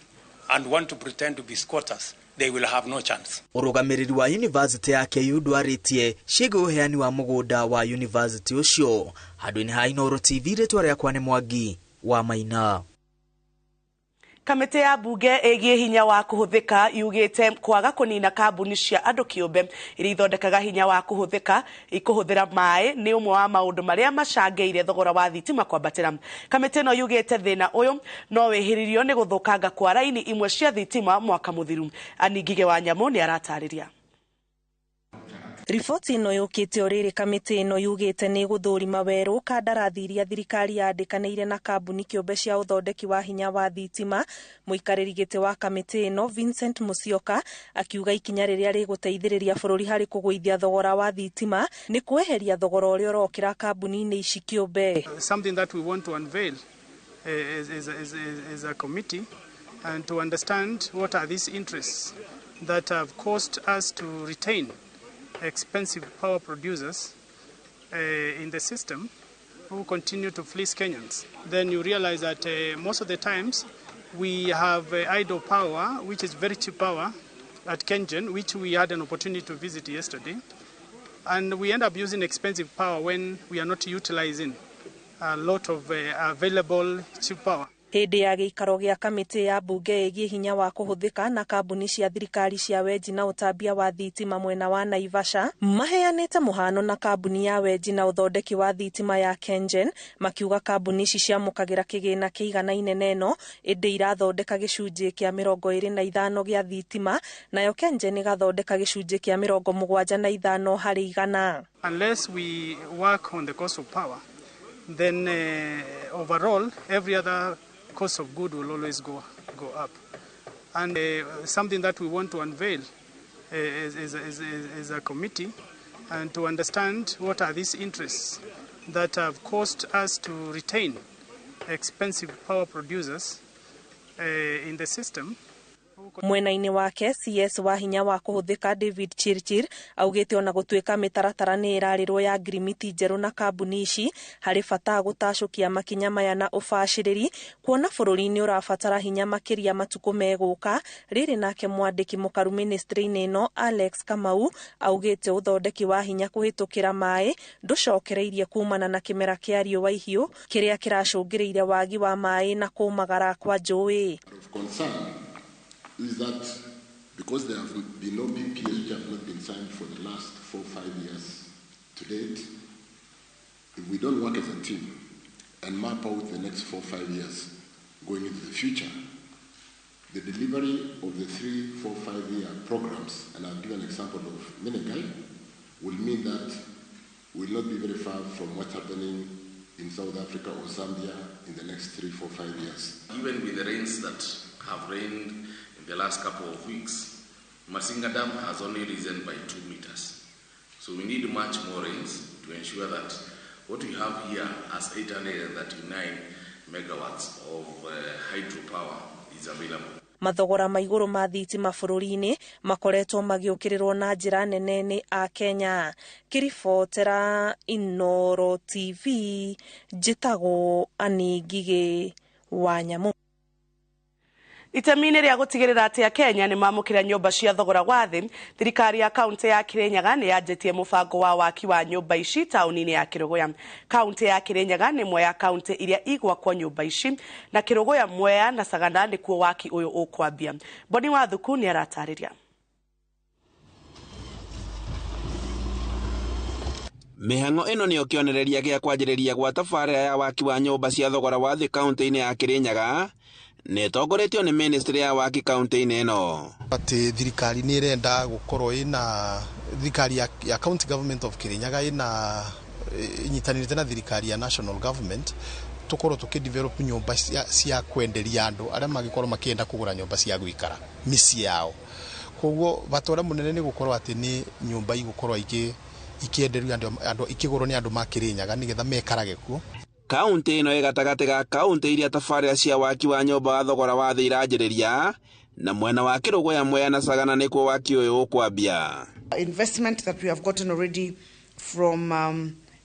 and want to pretend to be squatters, they will have no chance. Ũrũgamĩrĩri wa yunivasĩtĩ ya KU ndwarĩtie ciĩgiĩ ũheani wa mũgũnda wa yunivasĩtĩ ũcio. Handũ-inĩ ha Inooro TV, rĩtwa rĩakwa nĩ Mwangi wa Maina. Kamĩtĩ ya mbunge ĩgiĩ hinya wa kũhũthĩka yugĩte kwaga kũnina kambuni cia andũ kĩũmbe iria ithondekaga hinya wa kũhũthĩka ikũhũthĩra maĩ nĩ ũmwe wa maũndũ marĩa macangĩire thogora wa thitima kwambatĩra. Kamĩtĩ ĩno yugĩte thĩna ũyũ no wĩhĩrĩrio nĩ gũthũkanga kwa raini imwe cia thitima mwaka mũthiru. Ann Ngige wa Nyamũ nĩ aratarĩria. Riboti ĩno yũkĩte o rĩrĩ kamĩtĩ ĩno yugĩte nĩ gũthũrima werũ kandarathi iria thirikari yandĩkanĩire na kambuni kĩũmbe cia ũthondeki wa hinya wa thitima. Mũikarĩri gĩtĩ wa kamĩtĩ ĩno Vincent Musyoka akiuga ikinya rĩrĩa rĩgũteithĩrĩria bũrũri harĩ kũgũithia thogora wa thitima nĩ kweheria thogora ũrĩa ũrokĩra kambuni-inĩ ici kĩũmbe. Something that we want to unveil as a committee and to understand what are these interests that have caused us to retain expensive power producers in the system who continue to fleece Kenyans. Then you realize that most of the times we have idle power, which is very cheap power at Kengen, which we had an opportunity to visit yesterday. And we end up using expensive power when we are not utilizing a lot of available cheap power. Hĩndĩ ya gĩikaro gĩa kamĩtĩ ya mbunge ĩgiĩ hinya wa kũhũthĩka na kambuni cia thirikari cia wenji na ũtambia wa thitima mwena wa Naivasha maheanĩte mũhano na kambuni ya wenji na ũthondeki wa thitima ya Kengen, makiuga kambuni ici ciamũkagĩra kĩgĩna kĩiganaine na ĩno ĩndĩ irathondeka gĩcunjĩ kĩa 25 gĩa thitima, nayo Kengen ĩgathondeka gĩcunjĩ kĩa 75 harĩ igana. Unless we work on the cost of power, then overall every other cost of good will always go up. And something that we want to unveil as a committee and to understand what are these interests that have caused us to retain expensive power producers in the system. Mwena-inĩ wake CS wa hinya wa kũhũthĩka David Chirchir augĩte ona gũtuĩka mĩtaratara nĩ ĩrarĩrwo ya ngirimiti njerũ na kambuni ici harĩ bata gũtacũkia makinya maya na ũbacĩrĩri kuona bũrũri nĩ ũrabatara hinya makĩria matukũ megũka. Rĩrĩ nake mwandĩki mũkaru ministry-inĩ ĩno Alex Kamau augĩte ũthondeki wa hinya kũhĩtũkĩra maĩ ndũcokereirie kumana na kĩmera kĩa riũa ihiũ kĩrĩa kĩracũngĩrĩire wagi wa maĩ na kũmagara kwa njũĩ. Is that because there have been no PPAs which have not been signed for the last 4 or 5 years to date, if we don't work as a team and map out the next 4 or 5 years going into the future, the delivery of the 3, 4, 5 year programs, and I'll give an example of Menengai, will mean that we'll not be very far from what's happening in South Africa or Zambia in the next 3, 4, 5 years. Even with the rains that have rained in the last couple of weeks, Masinga Dam has only risen by 2 meters. So we need much more rains to ensure that what we have here as 839 megawatts of hydropower is available. Mathogora ma igũrũ ma thitima bũrũri-inĩ makoretwo magĩũkĩrĩrwo na njĩra nene nĩ a Kenya. Ngĩribotera Inooro TV, njĩtagwo Annie Ngigĩ wa Nyamũ. Itemi-inĩ rĩa gũtigĩrĩra atĩ Akenya nĩ mamũkĩra nyũmba cia thogora wa thĩ, thirikari ya kaunti ya Kirinyaga nĩ yanjĩtie mũbango wa waki wa nyũmba ici taũni-inĩ ya Kĩrũgũya. Kaunti ya Kirinyaga nĩ ĩmwe ya kaunti iria igwakwo nyũmba ici, na Kĩrũgũya, Mwea na Sagana nĩkuo waki ũyũ ũkwambia. Boni Wathuku nĩ aratarĩria. Mĩhang'o ĩno nĩyo kĩonereria gĩa kwanjĩrĩria gwa tabarĩra ya waki wa nyũmba cia thogora wa thĩ kaunti-inĩ ya Kirinyaga nĩ ĩtongoretio nĩ ministry ya waki kaunti-inĩ ĩno. Atĩ thirikari nĩ ĩrenda gũkorwo ĩna thirikari ya county government of Kirinyaga ĩna inyitanĩrĩte na thirikari ya national government tũkorwo tũkĩ develop nyũmba cia kwenderia andũ arĩa mangĩkorwo makĩenda kũgũra nyũmba cia gũikara mĩciĩ yao. Koguo bata ũrĩa mũnene nĩ gũkorwo atĩ nĩ nyũmba igũkorwo ikĩenderio andũ ikĩgũrwo nĩ andũ ma Kirinyaga nĩgetha mekarage kuo. Kaunti ĩno ĩ gatagatĩ ga kaunti iria tabarĩra cia waki wa nyũmba wa thogora wa thĩ iranjĩrĩria, na mwena wa Kĩrũgũya, Mwea na Sagana nĩkuo waki ũyũ ũkwambia. Investment that we have gotten already from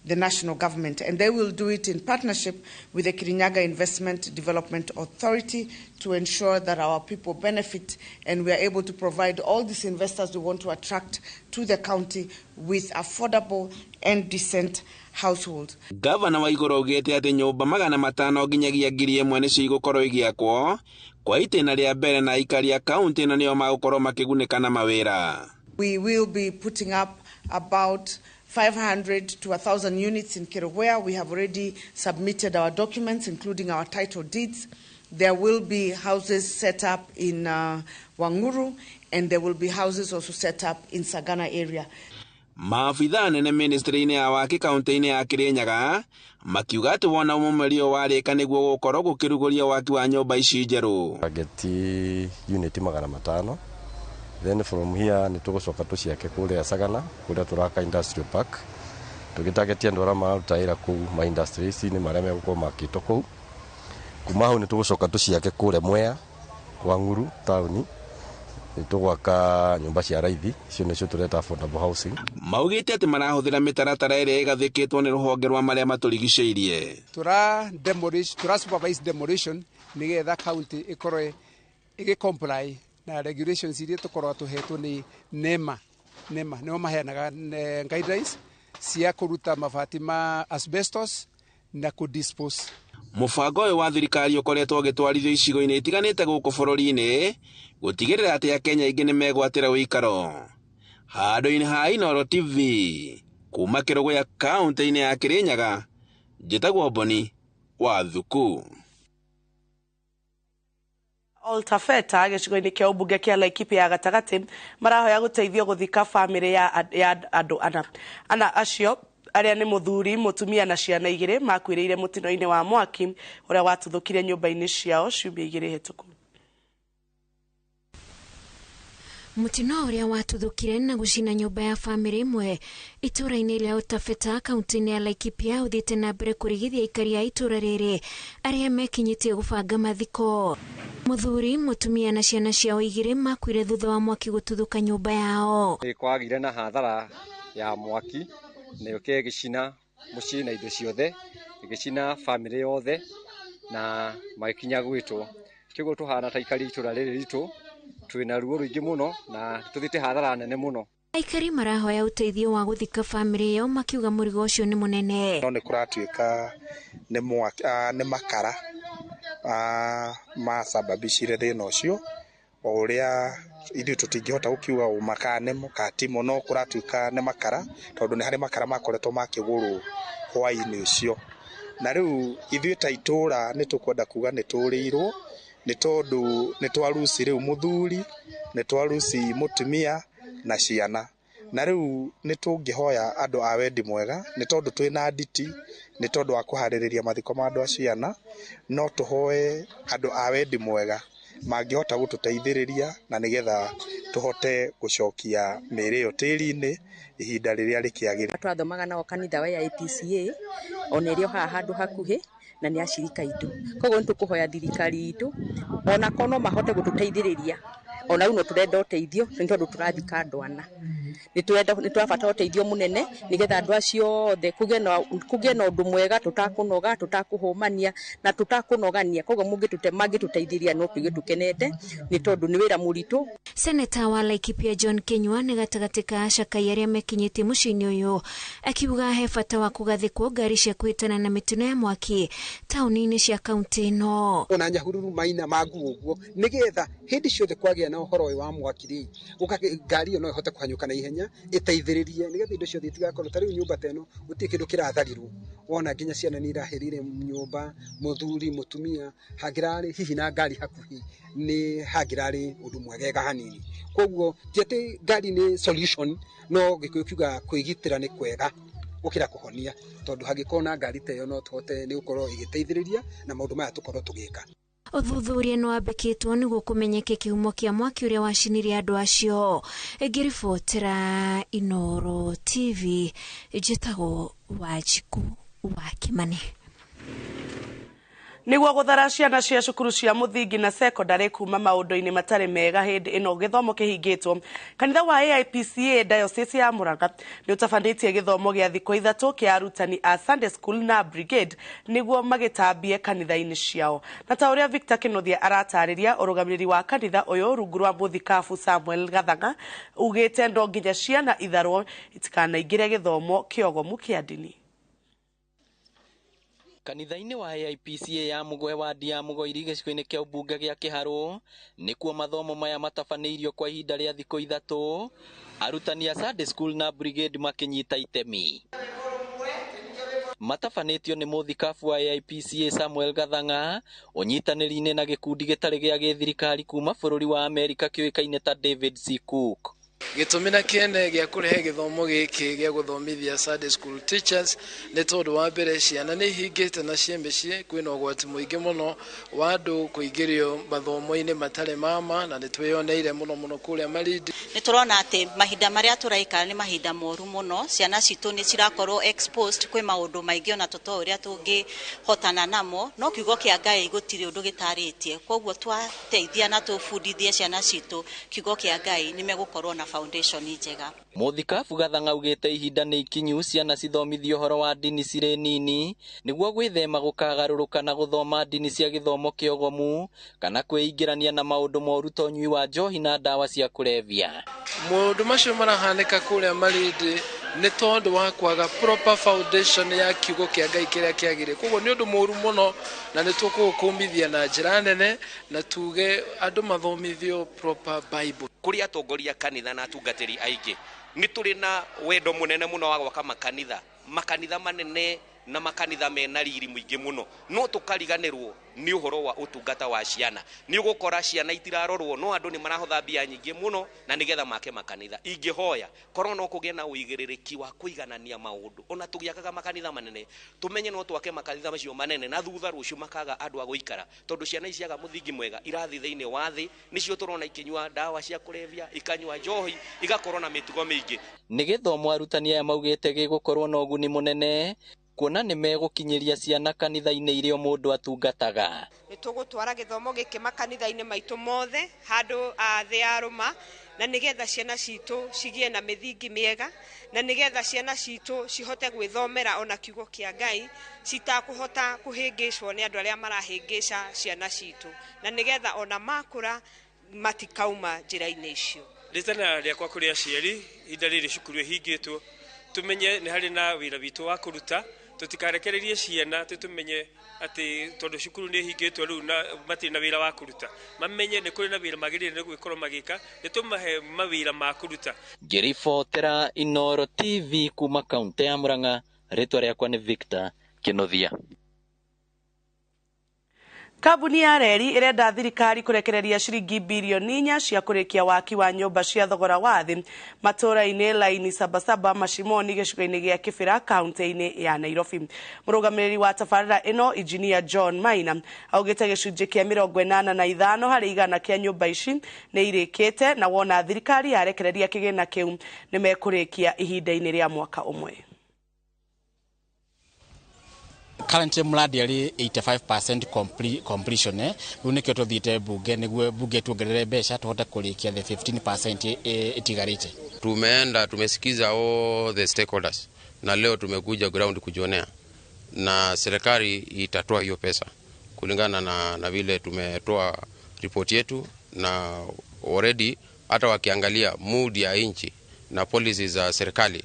the national government, and they will do it in partnership with the Kirinyaga Investment Development Authority to ensure that our people benefit and we are able to provide all these investors we want to attract to the county with affordable and decent households. Gavana wa Igũrũ augĩte atĩ nyũmba 500 nginyagia 1000 nĩcio igũkorwo igĩakwo kwa itĩna rĩa mbere, na aikari a kaunti ĩno nĩo magũkorwo makĩgunĩka na mawĩra. We will be putting up about 500 to 1,000 units in Kerogoya. We have already submitted our documents, including our title deeds. There will be houses set up in Wanguru, and there will be houses also set up in Sagana area. Maabithaa nene ministry-inĩ ya waki kaunti-inĩ ya Kirinyaga makiuga atĩ wona mũmeri ũyũ warĩka nĩguo gũkorwo gũkĩrugũria waki wa nyũmba ici njerũ. Target unit 500. Then from here nĩ tũgũcoka tũciake kũrĩa Sagana kũrĩa tũraka industrial park, tũgĩtargetia andũ arĩa mararuta wĩra kũu ma industries nĩ marĩa megũkorwo makĩtwo kũu. Kuma hau nĩ tũgũcoka tũciake kũrĩa Mwea Wang'uru taũni, nĩ tũgwaka nyũmba cia raithi, icio nĩcio tũreta affordable housing. Maugĩte atĩ marahũthĩra mĩtaratara ĩrĩa ĩgathĩkĩtwo nĩ rũhonge rwa marĩa matũrigicĩirie. Tũra demolish, tũra supervise demolition nĩgetha county ĩkorwo ĩgĩ comply na regulations iria tũkoragwo tũhetwo nĩ NEMA. NEMA nĩo maheanaga guidelines cia kũruta mabati ma asbestos na kũ dispose. Mũbango ũyũ wa thirikari ũkoretwo ũgĩtwarithio icigo-inĩ itiganĩte gũkũ bũrũri-inĩ gũtigĩrĩra atĩ Akenya aingĩ nĩ megwatĩra ũikaro. Handũ-inĩ ha Inooro TV kuma Kĩrũgũya kaunti-inĩ ya Kirinyaga, njĩtagwo Boni wa Thuku. Oltafeta gĩcigo-inĩ kĩa ũmbunge kĩa Laikipia ya gatagatĩ marahoya gũteithio gũthika bamĩrĩ ya andũ ana acio arĩa nĩ mũthuri, mũtumia na ciana 2 makuĩrĩire mũtino-inĩ wa mwaki ũrĩa watuthũkire nyũmba-inĩ ciao ciumia 2 hĩtũku. Mũtino ũrĩa watuthũkire na gũcina nyũmba ya bamĩrĩ ĩmwe itũũra-inĩ rĩa Oltafeta kaunti-inĩ ya Laikipia ũthiĩte na mbere kũrigithia aikari a itũũra rĩrĩ arĩa mekinyĩtie gũbanga mathiko. Mũthuri, mũtumia na ciana ciao 2 makuire thutha wa mwaki gũtuthũka nyũmba yao. Nĩ kwagire na hathara ya mwaki na yũke ĩgĩcina mũciĩ na indo ciothe, ĩgĩcina bamĩrĩ yothe na magĩkinya gwĩtwo. Kĩguo tũhana ta aikari itũũra rĩrĩ ritũ twĩna ruo rũingĩ mũno na tũthiĩte hathara nene mũno. Aikari marahoya ũteithio wa gũthika bamĩrĩ yao makiuga mũrigo ũcio nĩ mũnene. No nĩ kũratuĩka nĩ makara macababicire thĩna ũcio, o ũrĩa ithuĩ tũtingĩhota gũkiuga ũma kana nĩmo kana timo, no kũratuĩka nĩ makara tondũ nĩ harĩ makara makoretwo makĩgũrwo hwaĩ-inĩ ũcio. Na rĩu ithuĩ ta itũũra nĩ tũkwenda kuga nĩ tũrĩirwo nĩ tondũ nĩ twaruci rĩu mũthuri, nĩ twaruci mũtumia na ciana. Na rĩu nĩ tũngĩhoya andũ a wendi mwega nĩ tondũ twĩna nditi Nĩ tondũ wa kũharĩrĩria mathiko ma andũ acio ana, no tũhoe andũ a wendi mwega mangĩhota gũtũteithĩrĩria na nĩgetha tũhote gũcokia mĩĩrĩ ĩyo tĩri-inĩ ihinda rĩrĩa rĩkĩagĩrĩire. Twathomaga nao kanitha wa AIPCA ona ĩrĩ o haha handũ hakuhĩ na nĩ acirika aitũ, koguo nĩ tũkũhoya thirikari itũ ona korwo no mahote gũtũteithĩrĩria, ona rĩu no tũrenda ũteithio nĩ tondũ tũrathika andũ ana, nĩ tũrabatara ũteithio mũnene nĩgetha andũ acio othe kũgĩe na ũndũ mwega, tũtakũnoga, tũtakũhũmania na tũtakũnogania. Koguo mangĩtũteithĩrĩria no tũigue tũkenete nĩ tondũ nĩ wĩra mũritũ. Seneta wa Laikipia John Kinyua nĩ gatagatĩ ka acakai arĩa mekinyĩtie mũciĩ-inĩ ũyũ, akiuga he bata wa kũgathĩkwo ngari cia kũhĩtana na mĩtino ya mwaki taũni-inĩ cia kaunti ĩno. Ona Nyahururu maina mangu ũguo nĩgetha hĩndĩ ciothe kwagĩa na ũhoro ũyũ wa mwaki rĩ, ngari ĩyo no ĩhote kũhanyũka na ihenya ĩteithĩrĩrie nĩgetha indo ciothe itigakorwo ta rĩu nyũmba ta ĩno gũtirĩ kĩndũ kĩratharirwo, wona nginya ciana nĩ irahĩrire nyũmba, mũthuri mũtumia, hangĩrarĩ hihi na ngari hakuhĩ nĩ hangĩrarĩ ũndũ mwegega hanini. Koguo ti atĩ ngari nĩ solution, no Gĩkũyũ kiugaga kwĩgitĩra nĩ kwega gũkĩra kũhonia, tondũ hangĩkorwo na ngari ta ĩyo no tũhote nĩ gũkorwo ĩgĩteithĩrĩria na maũndũ maya tũkorwo tũgĩka. Ũthuthuria nĩ wambĩkĩtwo nĩguo kũmenyeke kĩhumo kĩa mwaki ũrĩa wacinire andũ acio. Ngĩribotera Inooro TV, njĩtagwo Wanjikũ wa Kĩmani. Nĩguo gũthara ciana cia cukuru cia mũthingi na secondary kuma maũndũ-inĩ matarĩ mega hĩndĩ ĩno gĩthomo kĩhingĩtwo, kanitha wa AIPCA Diocese ya Murang'a nĩ ũtabanĩtie gĩthomo gĩa thikũ 3 kĩa arutani a Sunday School na Brigade nĩguo magĩtambie kanitha-inĩ ciao. Na ta ũrĩa Victor Kĩnuthia aratarĩria, ũrũgamĩrĩri wa kanitha ũyũ rungu rwa mũthikabu Samuel Gathanga ugĩte no nginya ciana itharwo itikanaingĩre gĩthomo kĩogomu kĩa ndini. Kanitha-inĩ wa AIPCA ya Mũgoe wadi ya Mũgoiri gĩcigo-inĩ kĩa ũmbunge gĩa Kĩharũ nĩkuo mathomo maya matabanĩirio kwa ihinda rĩa thikũ 3, arutani a Sunday School na Brigade makĩnyita itemi. Matabanĩtio nĩ mũthikabu wa AIPCA Samuel Gathanga ũnyitanĩri-inĩ na gĩkundi gĩtarĩ gĩa gĩthirikari kuma bũrũri wa Amerika kĩũĩkaine ta David C. Cook. Gĩtũmi na kĩene gĩa kũrehe gĩthomo gĩkĩ gĩa gũthomithia Sunday school teachers nĩ tondũ wa mbere ciana nĩ ihingĩte na ciĩ mĩciĩ, kwĩna ũgwati mũingĩ mũno wa andũ kũingĩrio mathomo-inĩ matarĩ mama, na nĩ twĩyoneire mũno mũno kũrĩa Malindi. Nĩ tũrona atĩ mahinda marĩa tũraikara nĩ mahinda moru mũno, ciana citũ nĩ cirakorwo exposed kwĩ maũndũ maingĩ ona tũtoĩ ũrĩa tũngĩhotana namo, no kiugo kĩa Ngai gũtirĩ ũndũ gĩtarĩtie. Koguo twateithia na tũbundithie ciana citũ kiugo kĩa Ngai nĩ megũkorwo na foundation njega. Mũthikabu Gathanga augĩte ihinda nĩ ikinyu ciana cithomithio ũhoro wa ndini cirĩ nini nĩguo gwĩthema gũkagarũrũka na gũthoma ndini cia gĩthomo kĩogomu kana kwĩingĩrania na maũndũ moru ta ũnyui wa njohi na ndawa cia kũrebia. Maũndũ macio marahanĩka kũrĩa Malindi nĩ tondũ wa kwaga proper foundation ya kiugo kĩa Ngai kĩrĩa kĩagĩrĩire. Koguo nĩ ũndũ mũũru mũno na nĩ tũkũũkũmithia na njĩra nene na tuge andũ mathomithio proper Bible. Kũrĩ atongoria kanitha na atungatĩri aingĩ nĩ tũrĩ na wendo mũnene mũno wa gwaka makanitha, makanitha manene na makanitha mena riri mũingĩ mũno, no tũkariganĩrwo nĩ ũhoro wa ũtungata wa ciana. Nĩ ũgũkora ciana itirarorwo, no andũ nĩ marahotha mbia nyingĩ mũno na nĩgetha make makanitha. Ingĩhoya korwo no kũgĩe na ũigĩrĩrĩki wa kũiganania maũndũ, ona tũgĩakaga makanitha manene tũmenye no twake makanitha macio manene na thutha rũciũ makaga andũ a gũikara, tondũ ciana ici ciaga mũthingi mwega irathiĩ thĩinĩ wa thĩ, nĩcio tũrona ikĩnyua ndawa cia kũrebia, ikanyua njohi, igakorwo na mĩtugo mĩingĩ. Nĩ gĩthomo arutani aya maugĩte gĩgũkorwo na ũguni mũnene kuona nĩ megũkinyĩria ciana kanitha-inĩ iria mũndũ atungataga. Nĩ tũgũtwara gĩthomo gĩkĩ makanitha-inĩ maitũ mothe handũ thĩ ya rũma, na nĩgetha ciana citũ cigĩe na mĩthingi mĩega, na nĩgetha ciana citũ cihote gwĩthomera ona kiugo kĩa Ngai citakũhota kũhĩngĩcwo nĩ andũ arĩa marahĩngĩca ciana citũ, na nĩgetha ona makũra matikauma njĩra-inĩ icio. Rĩtana rĩakwa kũrĩ aciari ihinda rĩrĩ cukuru ĩhingĩtwo, tũmenye nĩ harĩ na wĩra witũ wa kũruta, tũtikarekererie ciana tũmenye atĩ tondũ cukuru nĩ ĩhingĩtwo rĩu na matirĩ na wĩra wa kũruta, mamenye nĩ kũrĩ na wĩra magĩrĩire nĩ gwĩkorwo magĩka, nĩ tũmahe mawĩra ma kũruta. Ngĩribotera Inooro TV kuma kaunti ya Murang'a, rĩtwa rĩakwa nĩ Victor Kĩnuthia. Kambuni ya reri ĩrenda thirikari kũrekereria ciringi birioni 4 cia kũrĩkia waki wa nyũmba cia thogora wa thĩ matũũra-inĩ Laini Sabasaba Mashimoni gĩcigo-inĩ gĩa Kĩbĩra kaunti-inĩ ya Nairobi. Mũrũgamĩrĩri wa tabarĩra ĩno Engineer John Maina augĩte gĩcunjĩ kĩa 85 harĩ igana kĩa nyũmba ici nĩ irĩkĩte na wona thirikari yarekereria kĩgĩna kĩu nĩ mekũrĩkia ihinda-inĩ rĩa mwaka ũmwe. Currently mradi ari 85% completion riu nikio tuthiite bunge niguo bunge tuongerere mbeca tuhote kurikia the 15% itigarite. Tumeenda tumesikiza all the stakeholders na leo tumekuja ground kujionea, na serikali itatoa hiyo pesa kulingana na vile tumetoa report yetu, na already hata wakiangalia mood ya nchi na policies za serikali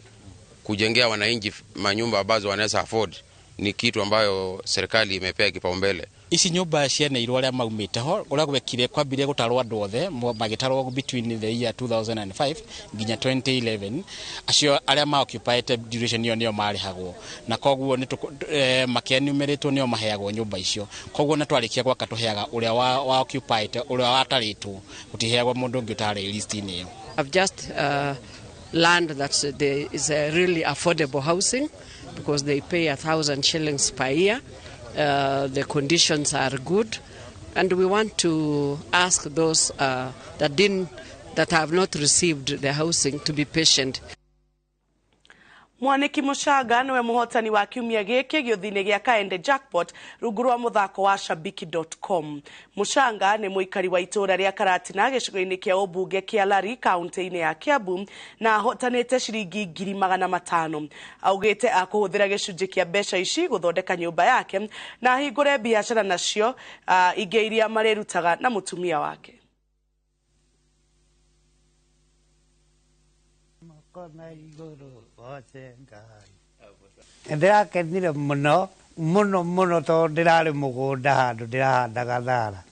kujengea wananchi manyumba ambazo wanaweza afford ni kitu ambayo serikali imepea kipaumbele. Ici nyumba cianeirwo aria maumite ho uria gwekire kwambirie gutarwo andu othe magitarwo between the year 2005 nginya 2011, acio aria ma occupied duration iyo nio marihagwo na koguo ni makienumeretwo nio maheagwo nyumba icio, koguo na twarikia gwaka tuheaga uria wa occupied uria wataritwo gutiheagwo mundu ungi utari list-ini iyo. I've just learned that there is a really affordable housing because they pay 1,000 shillings per year. The conditions are good, and we want to ask those that have not received the housing to be patient. Mwaniki Muchanga niwe muhotani wa kiumia giki gĩũthi-inĩ gĩa Kaende Jackpot rungu rwa muthako wa shabiki.com. Muchanga nĩ mũikari wa itũũra rĩa Karatina gĩcigo-inĩ kĩa ũmbunge kĩa Lari kaunti-inĩ ya Kiambu na ahotanĩte ciringi 500,000. Augĩte akũhũthĩra gĩcunjĩ kĩa mbeca ici gũthondeka nyũmba yake na ahingũre biacara nacio ingĩ iria marĩrutaga na mũtumia wake. Ndĩrakenire mũno mũno mũno tondũ ndĩrarĩ mũgũnda handũ ndĩrahandaga thara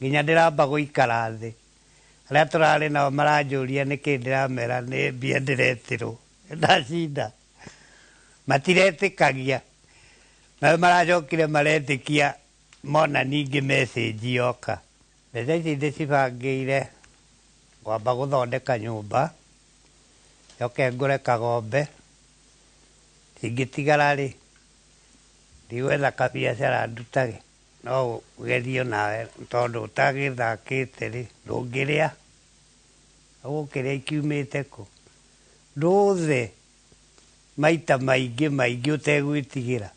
nginya ndĩramba gũikara thĩ. Arĩa tũrarĩ nao maranjũria nĩkĩ ndĩramera nĩ mbia ndĩretirwo ndacinda, matiretĩkagia nao maracokire maretĩkia mona ningĩ message yoka. Mbeca ici ndĩcibangĩire kwamba gũthondeka nyũmba, njoke ngũre kagombe, cingĩtigara rĩ ndigwetha kabiacara ndutage, no ũgerio nawe tondũ ũtagĩthakĩte rĩ ndũngĩrĩa, ũgũkĩrĩa ikiumĩte kũ, ndũthe maita maingĩ maingĩ ũtegwĩtigĩra.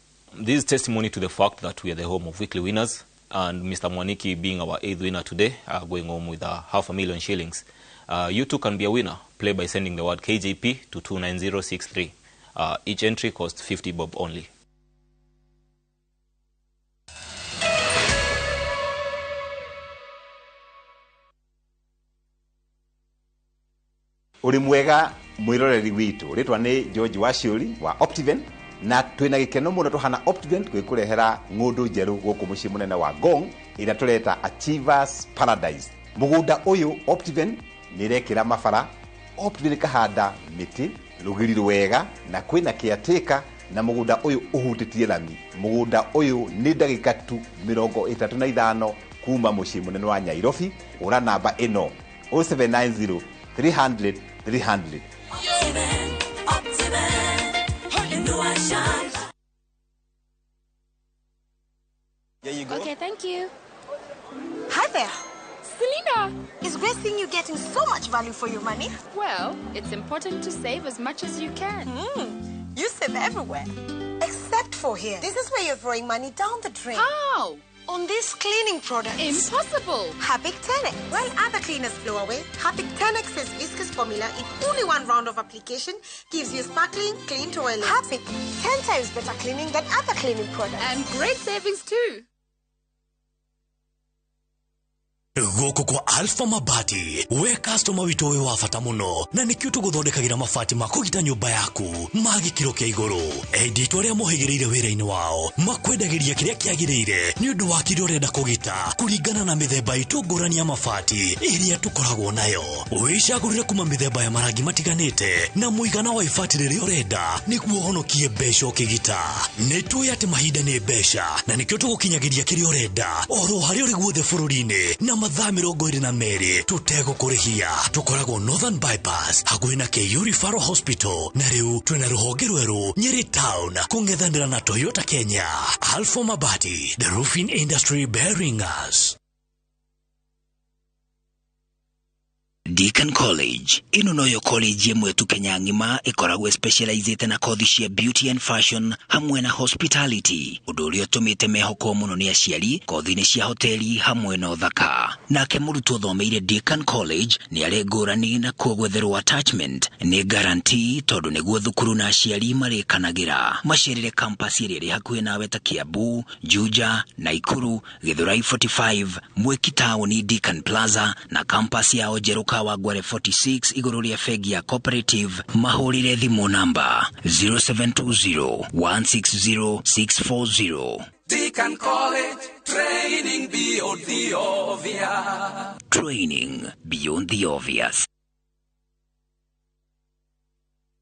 This is testimony to the fact that we are the home of weekly winners, and Mr. Mwaniki being our 8th winner today, going home with 500,000 shillings. You too can be a winner. Play by sending the word KJP to 29063. Each entry costs 50 bob only. Uri mwega mwiroreri witu ritwa ni George Waciuri wa Optiven, na twina gikeno muno tuhana Optiven twikurehera ng'undu njeru guku mucii munene wa Ngong ira tureta Achievers Paradise. Mugunda uyu Optiven nirekira mabara, Optiven kahanda miti rugiri rwega na kwina kiateka, na mugunda uyu uhutitie lami. Mugunda uyu ni ndagika tu 35 kuma mucii munene wa Nairobi. Ura namba ino 0790 300 300. There you go. Okay, thank you. Hi there. Selena! It's great seeing you getting so much value for your money. Well, it's important to save as much as you can. You save everywhere, except for here. This is where you're throwing money down the drain. How? On these cleaning products. Impossible! Harpic 10X. While other cleaners blow away, Harpic 10X's viscous formula in only one round of application gives you sparkling, clean toilet. Harpic, 10 times better cleaning than other cleaning products. And great savings too. Gũkũ kwa Alpha Mabati, we customer witũ wĩ wa bata mũno, na nĩkĩo tũgũthondekagĩra mabati ma kũgita nyũmba yaku ma gĩkĩro kĩa igũrũ. Endia aitũ arĩa mohĩgĩrĩire wĩra-inĩ wao makwendagĩria kĩrĩa kĩagĩrĩire nĩ ũndũ wa kĩrĩa ũrenda kũgita kũringana na mĩthemba itũ ngũrani ya mabati ĩrĩa tũkoragwo nayo. Wĩcagũrĩre kuma mĩthemba ya marangi matiganĩte na mũigana wa ibati rĩrĩa ũrenda nĩguo ũhonokie mbeca ũkĩgita. Nĩ tũĩ atĩ mahinda nĩ mbeca na nĩkĩo tũgũkinyagĩria kĩrĩa ũrenda oro harĩa ũrĩ guothe bũrũri-inĩ na mathaa 22 tũtegũkũrĩhia. Tũkoragwo Northern Bypass hakuhĩ na KU Referral Hospital, na rĩu twĩna rũhonge rwerũ Nyeri Town kũng'ethanĩra na Toyota Kenya. Alpha Mabati, the roofing industry bearing us. Deacon College ĩno noyo college ĩmwe tu Kenya ng'ima ĩkoragwo specializĩte na kothi cia beauty and fashion hamwe na hospitality, ũndũ ũrĩa ũtũmĩte mehokwo mũno nĩ aciari kothi-inĩ cia hoteli hamwe na ũthaka. Nake mũrutwo ũthomeire Deacon College nĩ arĩ ngũrani na kuo gwetherwo attachment nĩ guarantee tondũ nĩguo thukuru na aciari marĩkanagĩra. Macerere campus ĩrĩa ĩrĩ hakuhĩ nawe ta Kiambu, Juja, Naikuru, Githurai 45, Mwiki Town, Deacon Plaza na campus yao njerũ Kawangware 46 igũrũ rĩa bengi ya Cooperative. Mahũrĩre thimũ namba 0720 160 640. Deacon College, training beyond the obvious. Training beyond the obvious.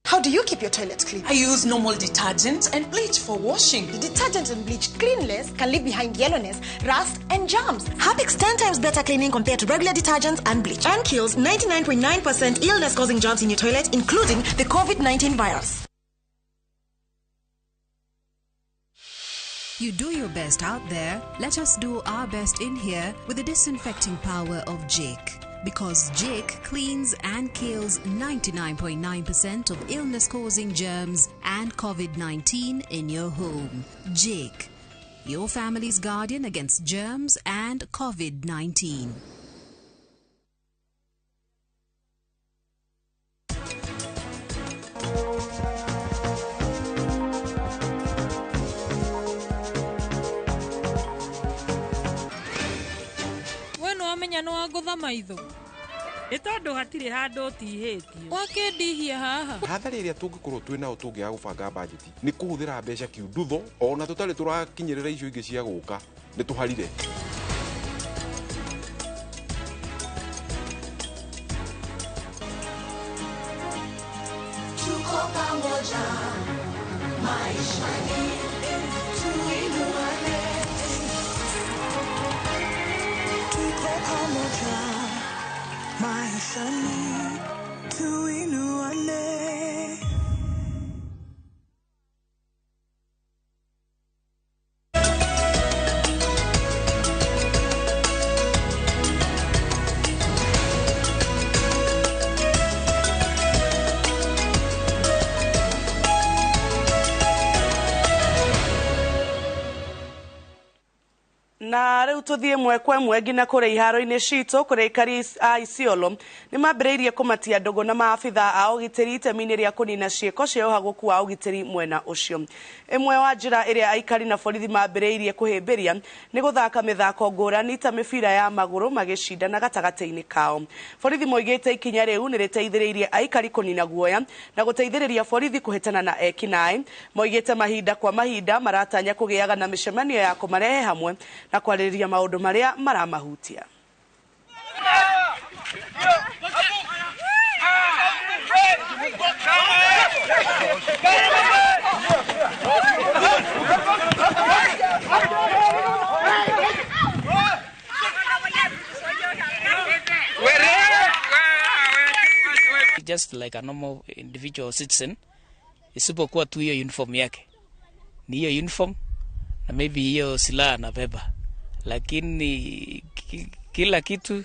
How do you keep your toilet clean? I use normal detergent and bleach for washing. The detergent and bleach cleanless can leave behind yellowness, rust, and germs. Harpic's 10 times better cleaning compared to regular detergents and bleach, and kills 99.9% illness-causing germs in your toilet, including the COVID-19 virus. You do your best out there. Let us do our best in here with the disinfecting power of Jake. Because Jake cleans and kills 99.9% of illness-causing germs and COVID-19 in your home. Jake, your family's guardian against germs and COVID-19. Wamenya nĩ wangũtha maitho nĩ tondũ hatirĩ handũ ũtihĩtio wakĩndihia haha. Hathara ĩrĩa tũngĩkorwo twĩ nayo tũngĩaga gũbanga bajeti nĩ kũhũthĩra mbeca kiundutho ona tũtarĩ tũrakinyĩrĩra icio ingĩ cia gũka nĩ tũharire. Tuko pamoja maishani, tuinuane. Tuko pamoja maishani, tuinuane. Na rĩu tũthiĩ ĩmwe kwa ĩmwe nginya kũrĩa iharo-inĩ citũ kũrĩa aikari a Isiolo nĩ mambĩrĩirie kũmatia ndũgũ na maabitha a ũgitĩri itemi-inĩ rĩa kũnina ciĩko cia ũhagũku wa ũgitĩri mwena ũcio. Ĩmwe wa njĩra ĩrĩa aikari na borithi mambĩrĩirie kũhĩmbĩria nĩ gũthaka mĩthako ngũrani ta mĩbira ya magũrũ magĩcindana gatagatĩ-inĩ kao. Borithi moigĩte ikinya rĩu nĩ rĩteithĩrĩirie aikari kũnina guoya na gũteithĩrĩria borithi kũhĩtana na ekinaĩ. Moigĩte mahinda kwa mahinda maratanya kũgĩaga na mĩcemanio ya kũmarehe hamwe na kwarĩrĩria maũndũ marĩa maramahutia. Just like a normal individual citizen, isipokuwa tu hiyo uniform yake ni hiyo uniform na maybe hiyo silaha anabeba, lakini kila kitu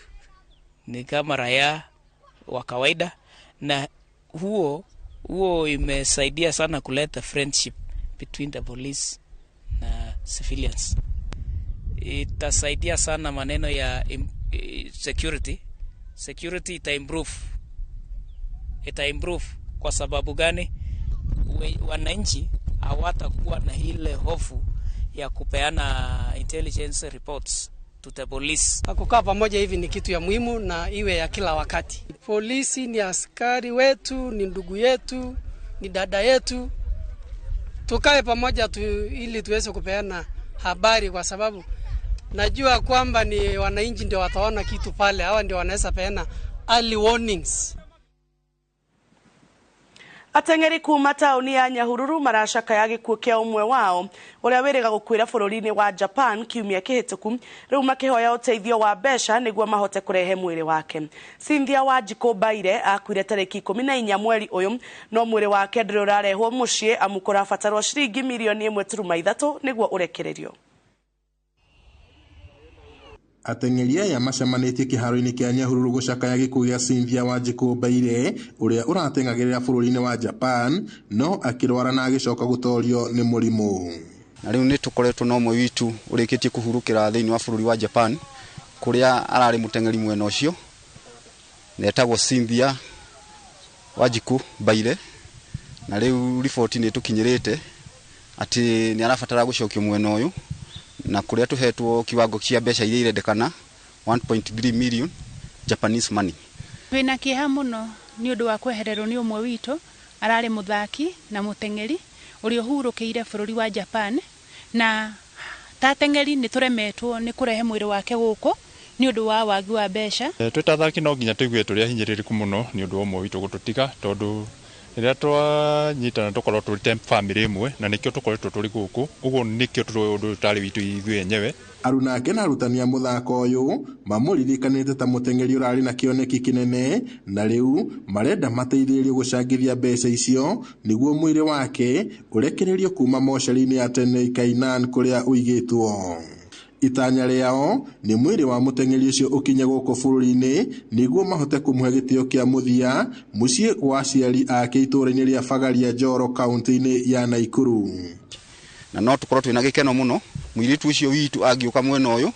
ni kama raia wa kawaida, na huo imesaidia sana kuleta friendship between the police na civilians. Itasaidia sana maneno ya security. Security ita improve kwa sababu gani? Wananchi hawatakuwa na ile hofu ya kupeana intelligence reports to the police. Kukaa pamoja hivi ni kitu ya muhimu na iwe ya kila wakati. Polisi ni askari wetu, ni ndugu yetu, ni dada yetu. Tukae pamoja tu, ili tuweze kupeana habari, kwa sababu najua kwamba ni wananchi ndio wataona kitu pale, hawa ndio wanaweza peana early warnings. Ateng'eri kuma tauni ya Nyahururu maracakaya gĩkuũ kĩa ũmwe wao ũrĩa wĩrĩga gũkuĩra bũrũri-inĩ wa Japan kiumia kĩhĩtũku, rĩu makĩhoya ũteithio wa mbeca nĩguo mahote kũrehe mwĩrĩ wake. Cynthia Wanjikũ Mbaire akuire tarĩki 14 mweri ũyũ, no mwĩrĩ wake ndũrĩ ũrarehwo mũciĩ amu kũrabatarwo ciringi mirioni 1.3 nĩguo ũrekererio. Ateng'eri aya macemanĩtie kĩharo-inĩ kĩa Nyahururu gũcakaya gĩkuũ gĩa Cynthia Wanjikũ Mbaire ũrĩa ũrateng'agĩrĩra bũrũri-inĩ wa Japan no akĩrwara na agĩcoka gũtorio nĩ mũrimũ. Na rĩu nĩ tũkoretwo na ũmwe witũ ũrĩkĩtie kũhurũkĩra thĩinĩ wa bũrũri wa Japan kũrĩa ararĩ mũteng'eri mwena ũcio na etagwo Cynthia Wanjikũ Mbaire, na rĩu riboti nĩ tũkinyĩrĩte atĩ nĩ arabatara gũcokio mwena ũyũ na kuria tuhetwo kiwango kia mbeca iria irendekana 1.3 million Japanese money. Twina kieha muno ni undu wa kwehererwo ni umwe witu arari muthaki na muteng'eri uria uhurukire bururi wa Japan, na ta teng'eri ni turemetwo ni kurehe mwiri wake guku ni undu wa wagi wa mbeca. Twĩ ta athaki no nginya tuigue tũrĩ ahinyĩrĩrĩku mũno nĩ ũndũ wa ũmwe witũ gũtũtiga, tondũ rĩrĩa twanyitana tũkorwo tũrĩ ta bamĩrĩ ĩmwe na nĩkĩo tũkoretwo tũrĩ gũkũ, ũguo nĩkĩo tũrĩ ũndũ ũtarĩ witũ ithuĩ enyewe. Aruna ake na arutani a mũthako ũyũ mamũririkanĩte ta mũteng'eri ũrarĩ na kĩoneki kĩnene, na rĩu marenda mateithĩrĩrio gũcangithia mbeca icio nĩguo mwĩrĩ wake ũrekererio kuma mocarĩ-inĩ ya tene Kainan kũrĩa ũigĩtwo. Itanya rĩao nĩ mwĩrĩ wa mũteng'eri ũcio ũkinye gũkũ bũrũri-inĩ nĩguo mahote kũmũhe gĩtĩo kĩa mũthia mũciĩ wa aciari ake itũũra-inĩ rĩa Bagaria Njoro kaunti-inĩ ya Naikuru. Na no tũkorwo twĩna gĩkeno mũno mũirĩtu ũcio witũ angĩũka mwena ũyũ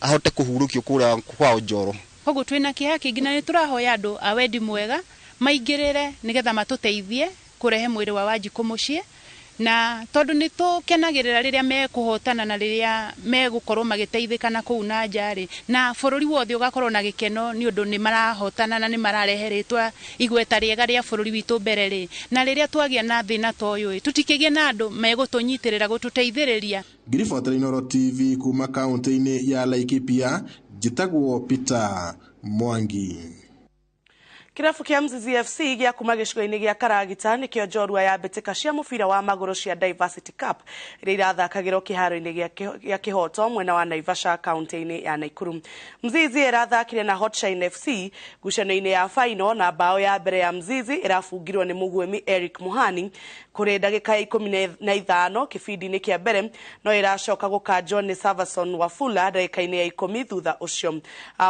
ahote kũhurũkio kũrĩa kwao Njoro. Koguo twĩna kĩeha kĩingĩ na nĩ tũrahoya andũ a wendi mwega maingĩrĩre nĩgetha matũteithie kũrehe mwĩrĩ wa Wanjikũ mũciĩ, na tondu nĩ tũkenagĩrĩra rĩrĩa mekũhotana na rĩrĩa megũkorwo magĩteithĩkana kũu na nja rĩ, na bũrũri wothe ũgakorwo na gĩkeno nĩ ũndũ nĩ marahotana na nĩ mararehe rĩtwa igweta rĩega rĩa bũrũri witũ mbere rĩ, na rĩrĩa twagĩa na thĩna ta ũyũ tũtikĩgĩe na andũ megũtũnyitĩrĩra gũtũteithĩrĩria. Ngiribotera Inooro TV kuma kaunti-inĩ ya Laikipia, njĩtagwo Peter Mwangi. Kĩrabu kĩa Mzizi FC gĩa kuma gĩcigo-inĩ gĩa Karagita nĩkĩo njorua ya mbĩtĩka cia mũbira wa magũrũ cia Diversity Cup iria irathakagĩrwo kĩharo-inĩ gĩa Kĩhoto mwena wa Naivasha kaunti-inĩ ya Naikuru. Mzizi ĩrathakire na Hotshine FC ngucanio-inĩ ya final, na bao ya mbere ya Mzizi ĩrabungirwo nĩ mũguĩmi Eric Muhani kũrĩ ndagĩka ya 15 kĩbindi-inĩ kĩa mbere, no ĩracoka gũkanjwo nĩ Savason Wafula ndagĩka-inĩ ya 10 thutha ũcio.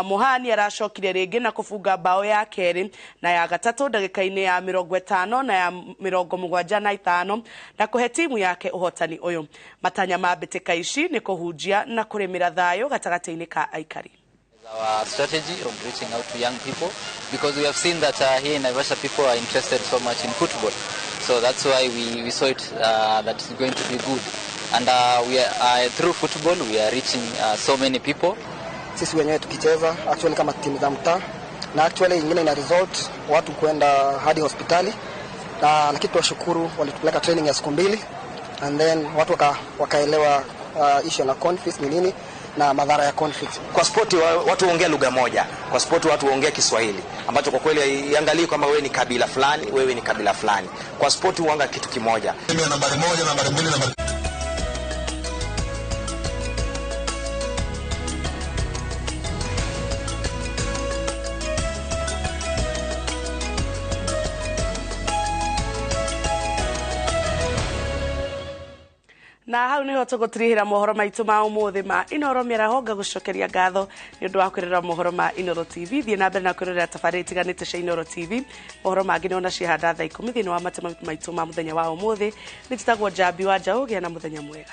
Muhani aracokire rĩngĩ na kũbunga bao ya kerĩ na ya gatatũ ndagĩka-inĩ ya 50 na ya 75 na kũhe timu yake ũhotani ũyũ. Matanya ma mbĩtĩka ici nĩ kũhunjia na kũrĩmĩra thayũ gatagatĩ-inĩ ka aikari. Our strategy of reaching out to young people, because we have seen that here in Naivasha people are interested so much in football, so that's why we saw it that it's going to be good, and we are, through football we are reaching so many people. Sisi wenyewe tukicheza actually kama timu za mtaa, na actually ingine ina result watu kwenda hadi hospitali, na lakini tuwashukuru walitupeleka training ya siku 2 and then watu wakaelewa issue na conflict ni nini na madhara ya conflict. Kwa spoti watu huongea lugha moja, kwa spoti watu huongea Kiswahili ambacho kwa kweli iangalie kama wewe ni kabila fulani, wewe ni kabila fulani. Kwa spoti huanga kitu kimoja. Mimi nambari 1, nambari 2, nambari na hau niho tũgũtirihĩra mohoro maitũ ma ũmũthĩ ma Inooro mĩaraho. Ngagũcokeria ngatho nĩ ũndũ wa kwĩrorera mohoro ma Inooro TV. Thiĩ na mbere na kwĩrorera tabarĩra itiganĩte cia Inooro TV. Mohoro mangĩ nĩ ona ciahanda thaa 10 thĩinĩ wa matemo maitũ ma mũthenya wa ũmũthĩ. Nĩ njĩtagwo Njambi wa Njaũ, gĩa na mũthenya mwega.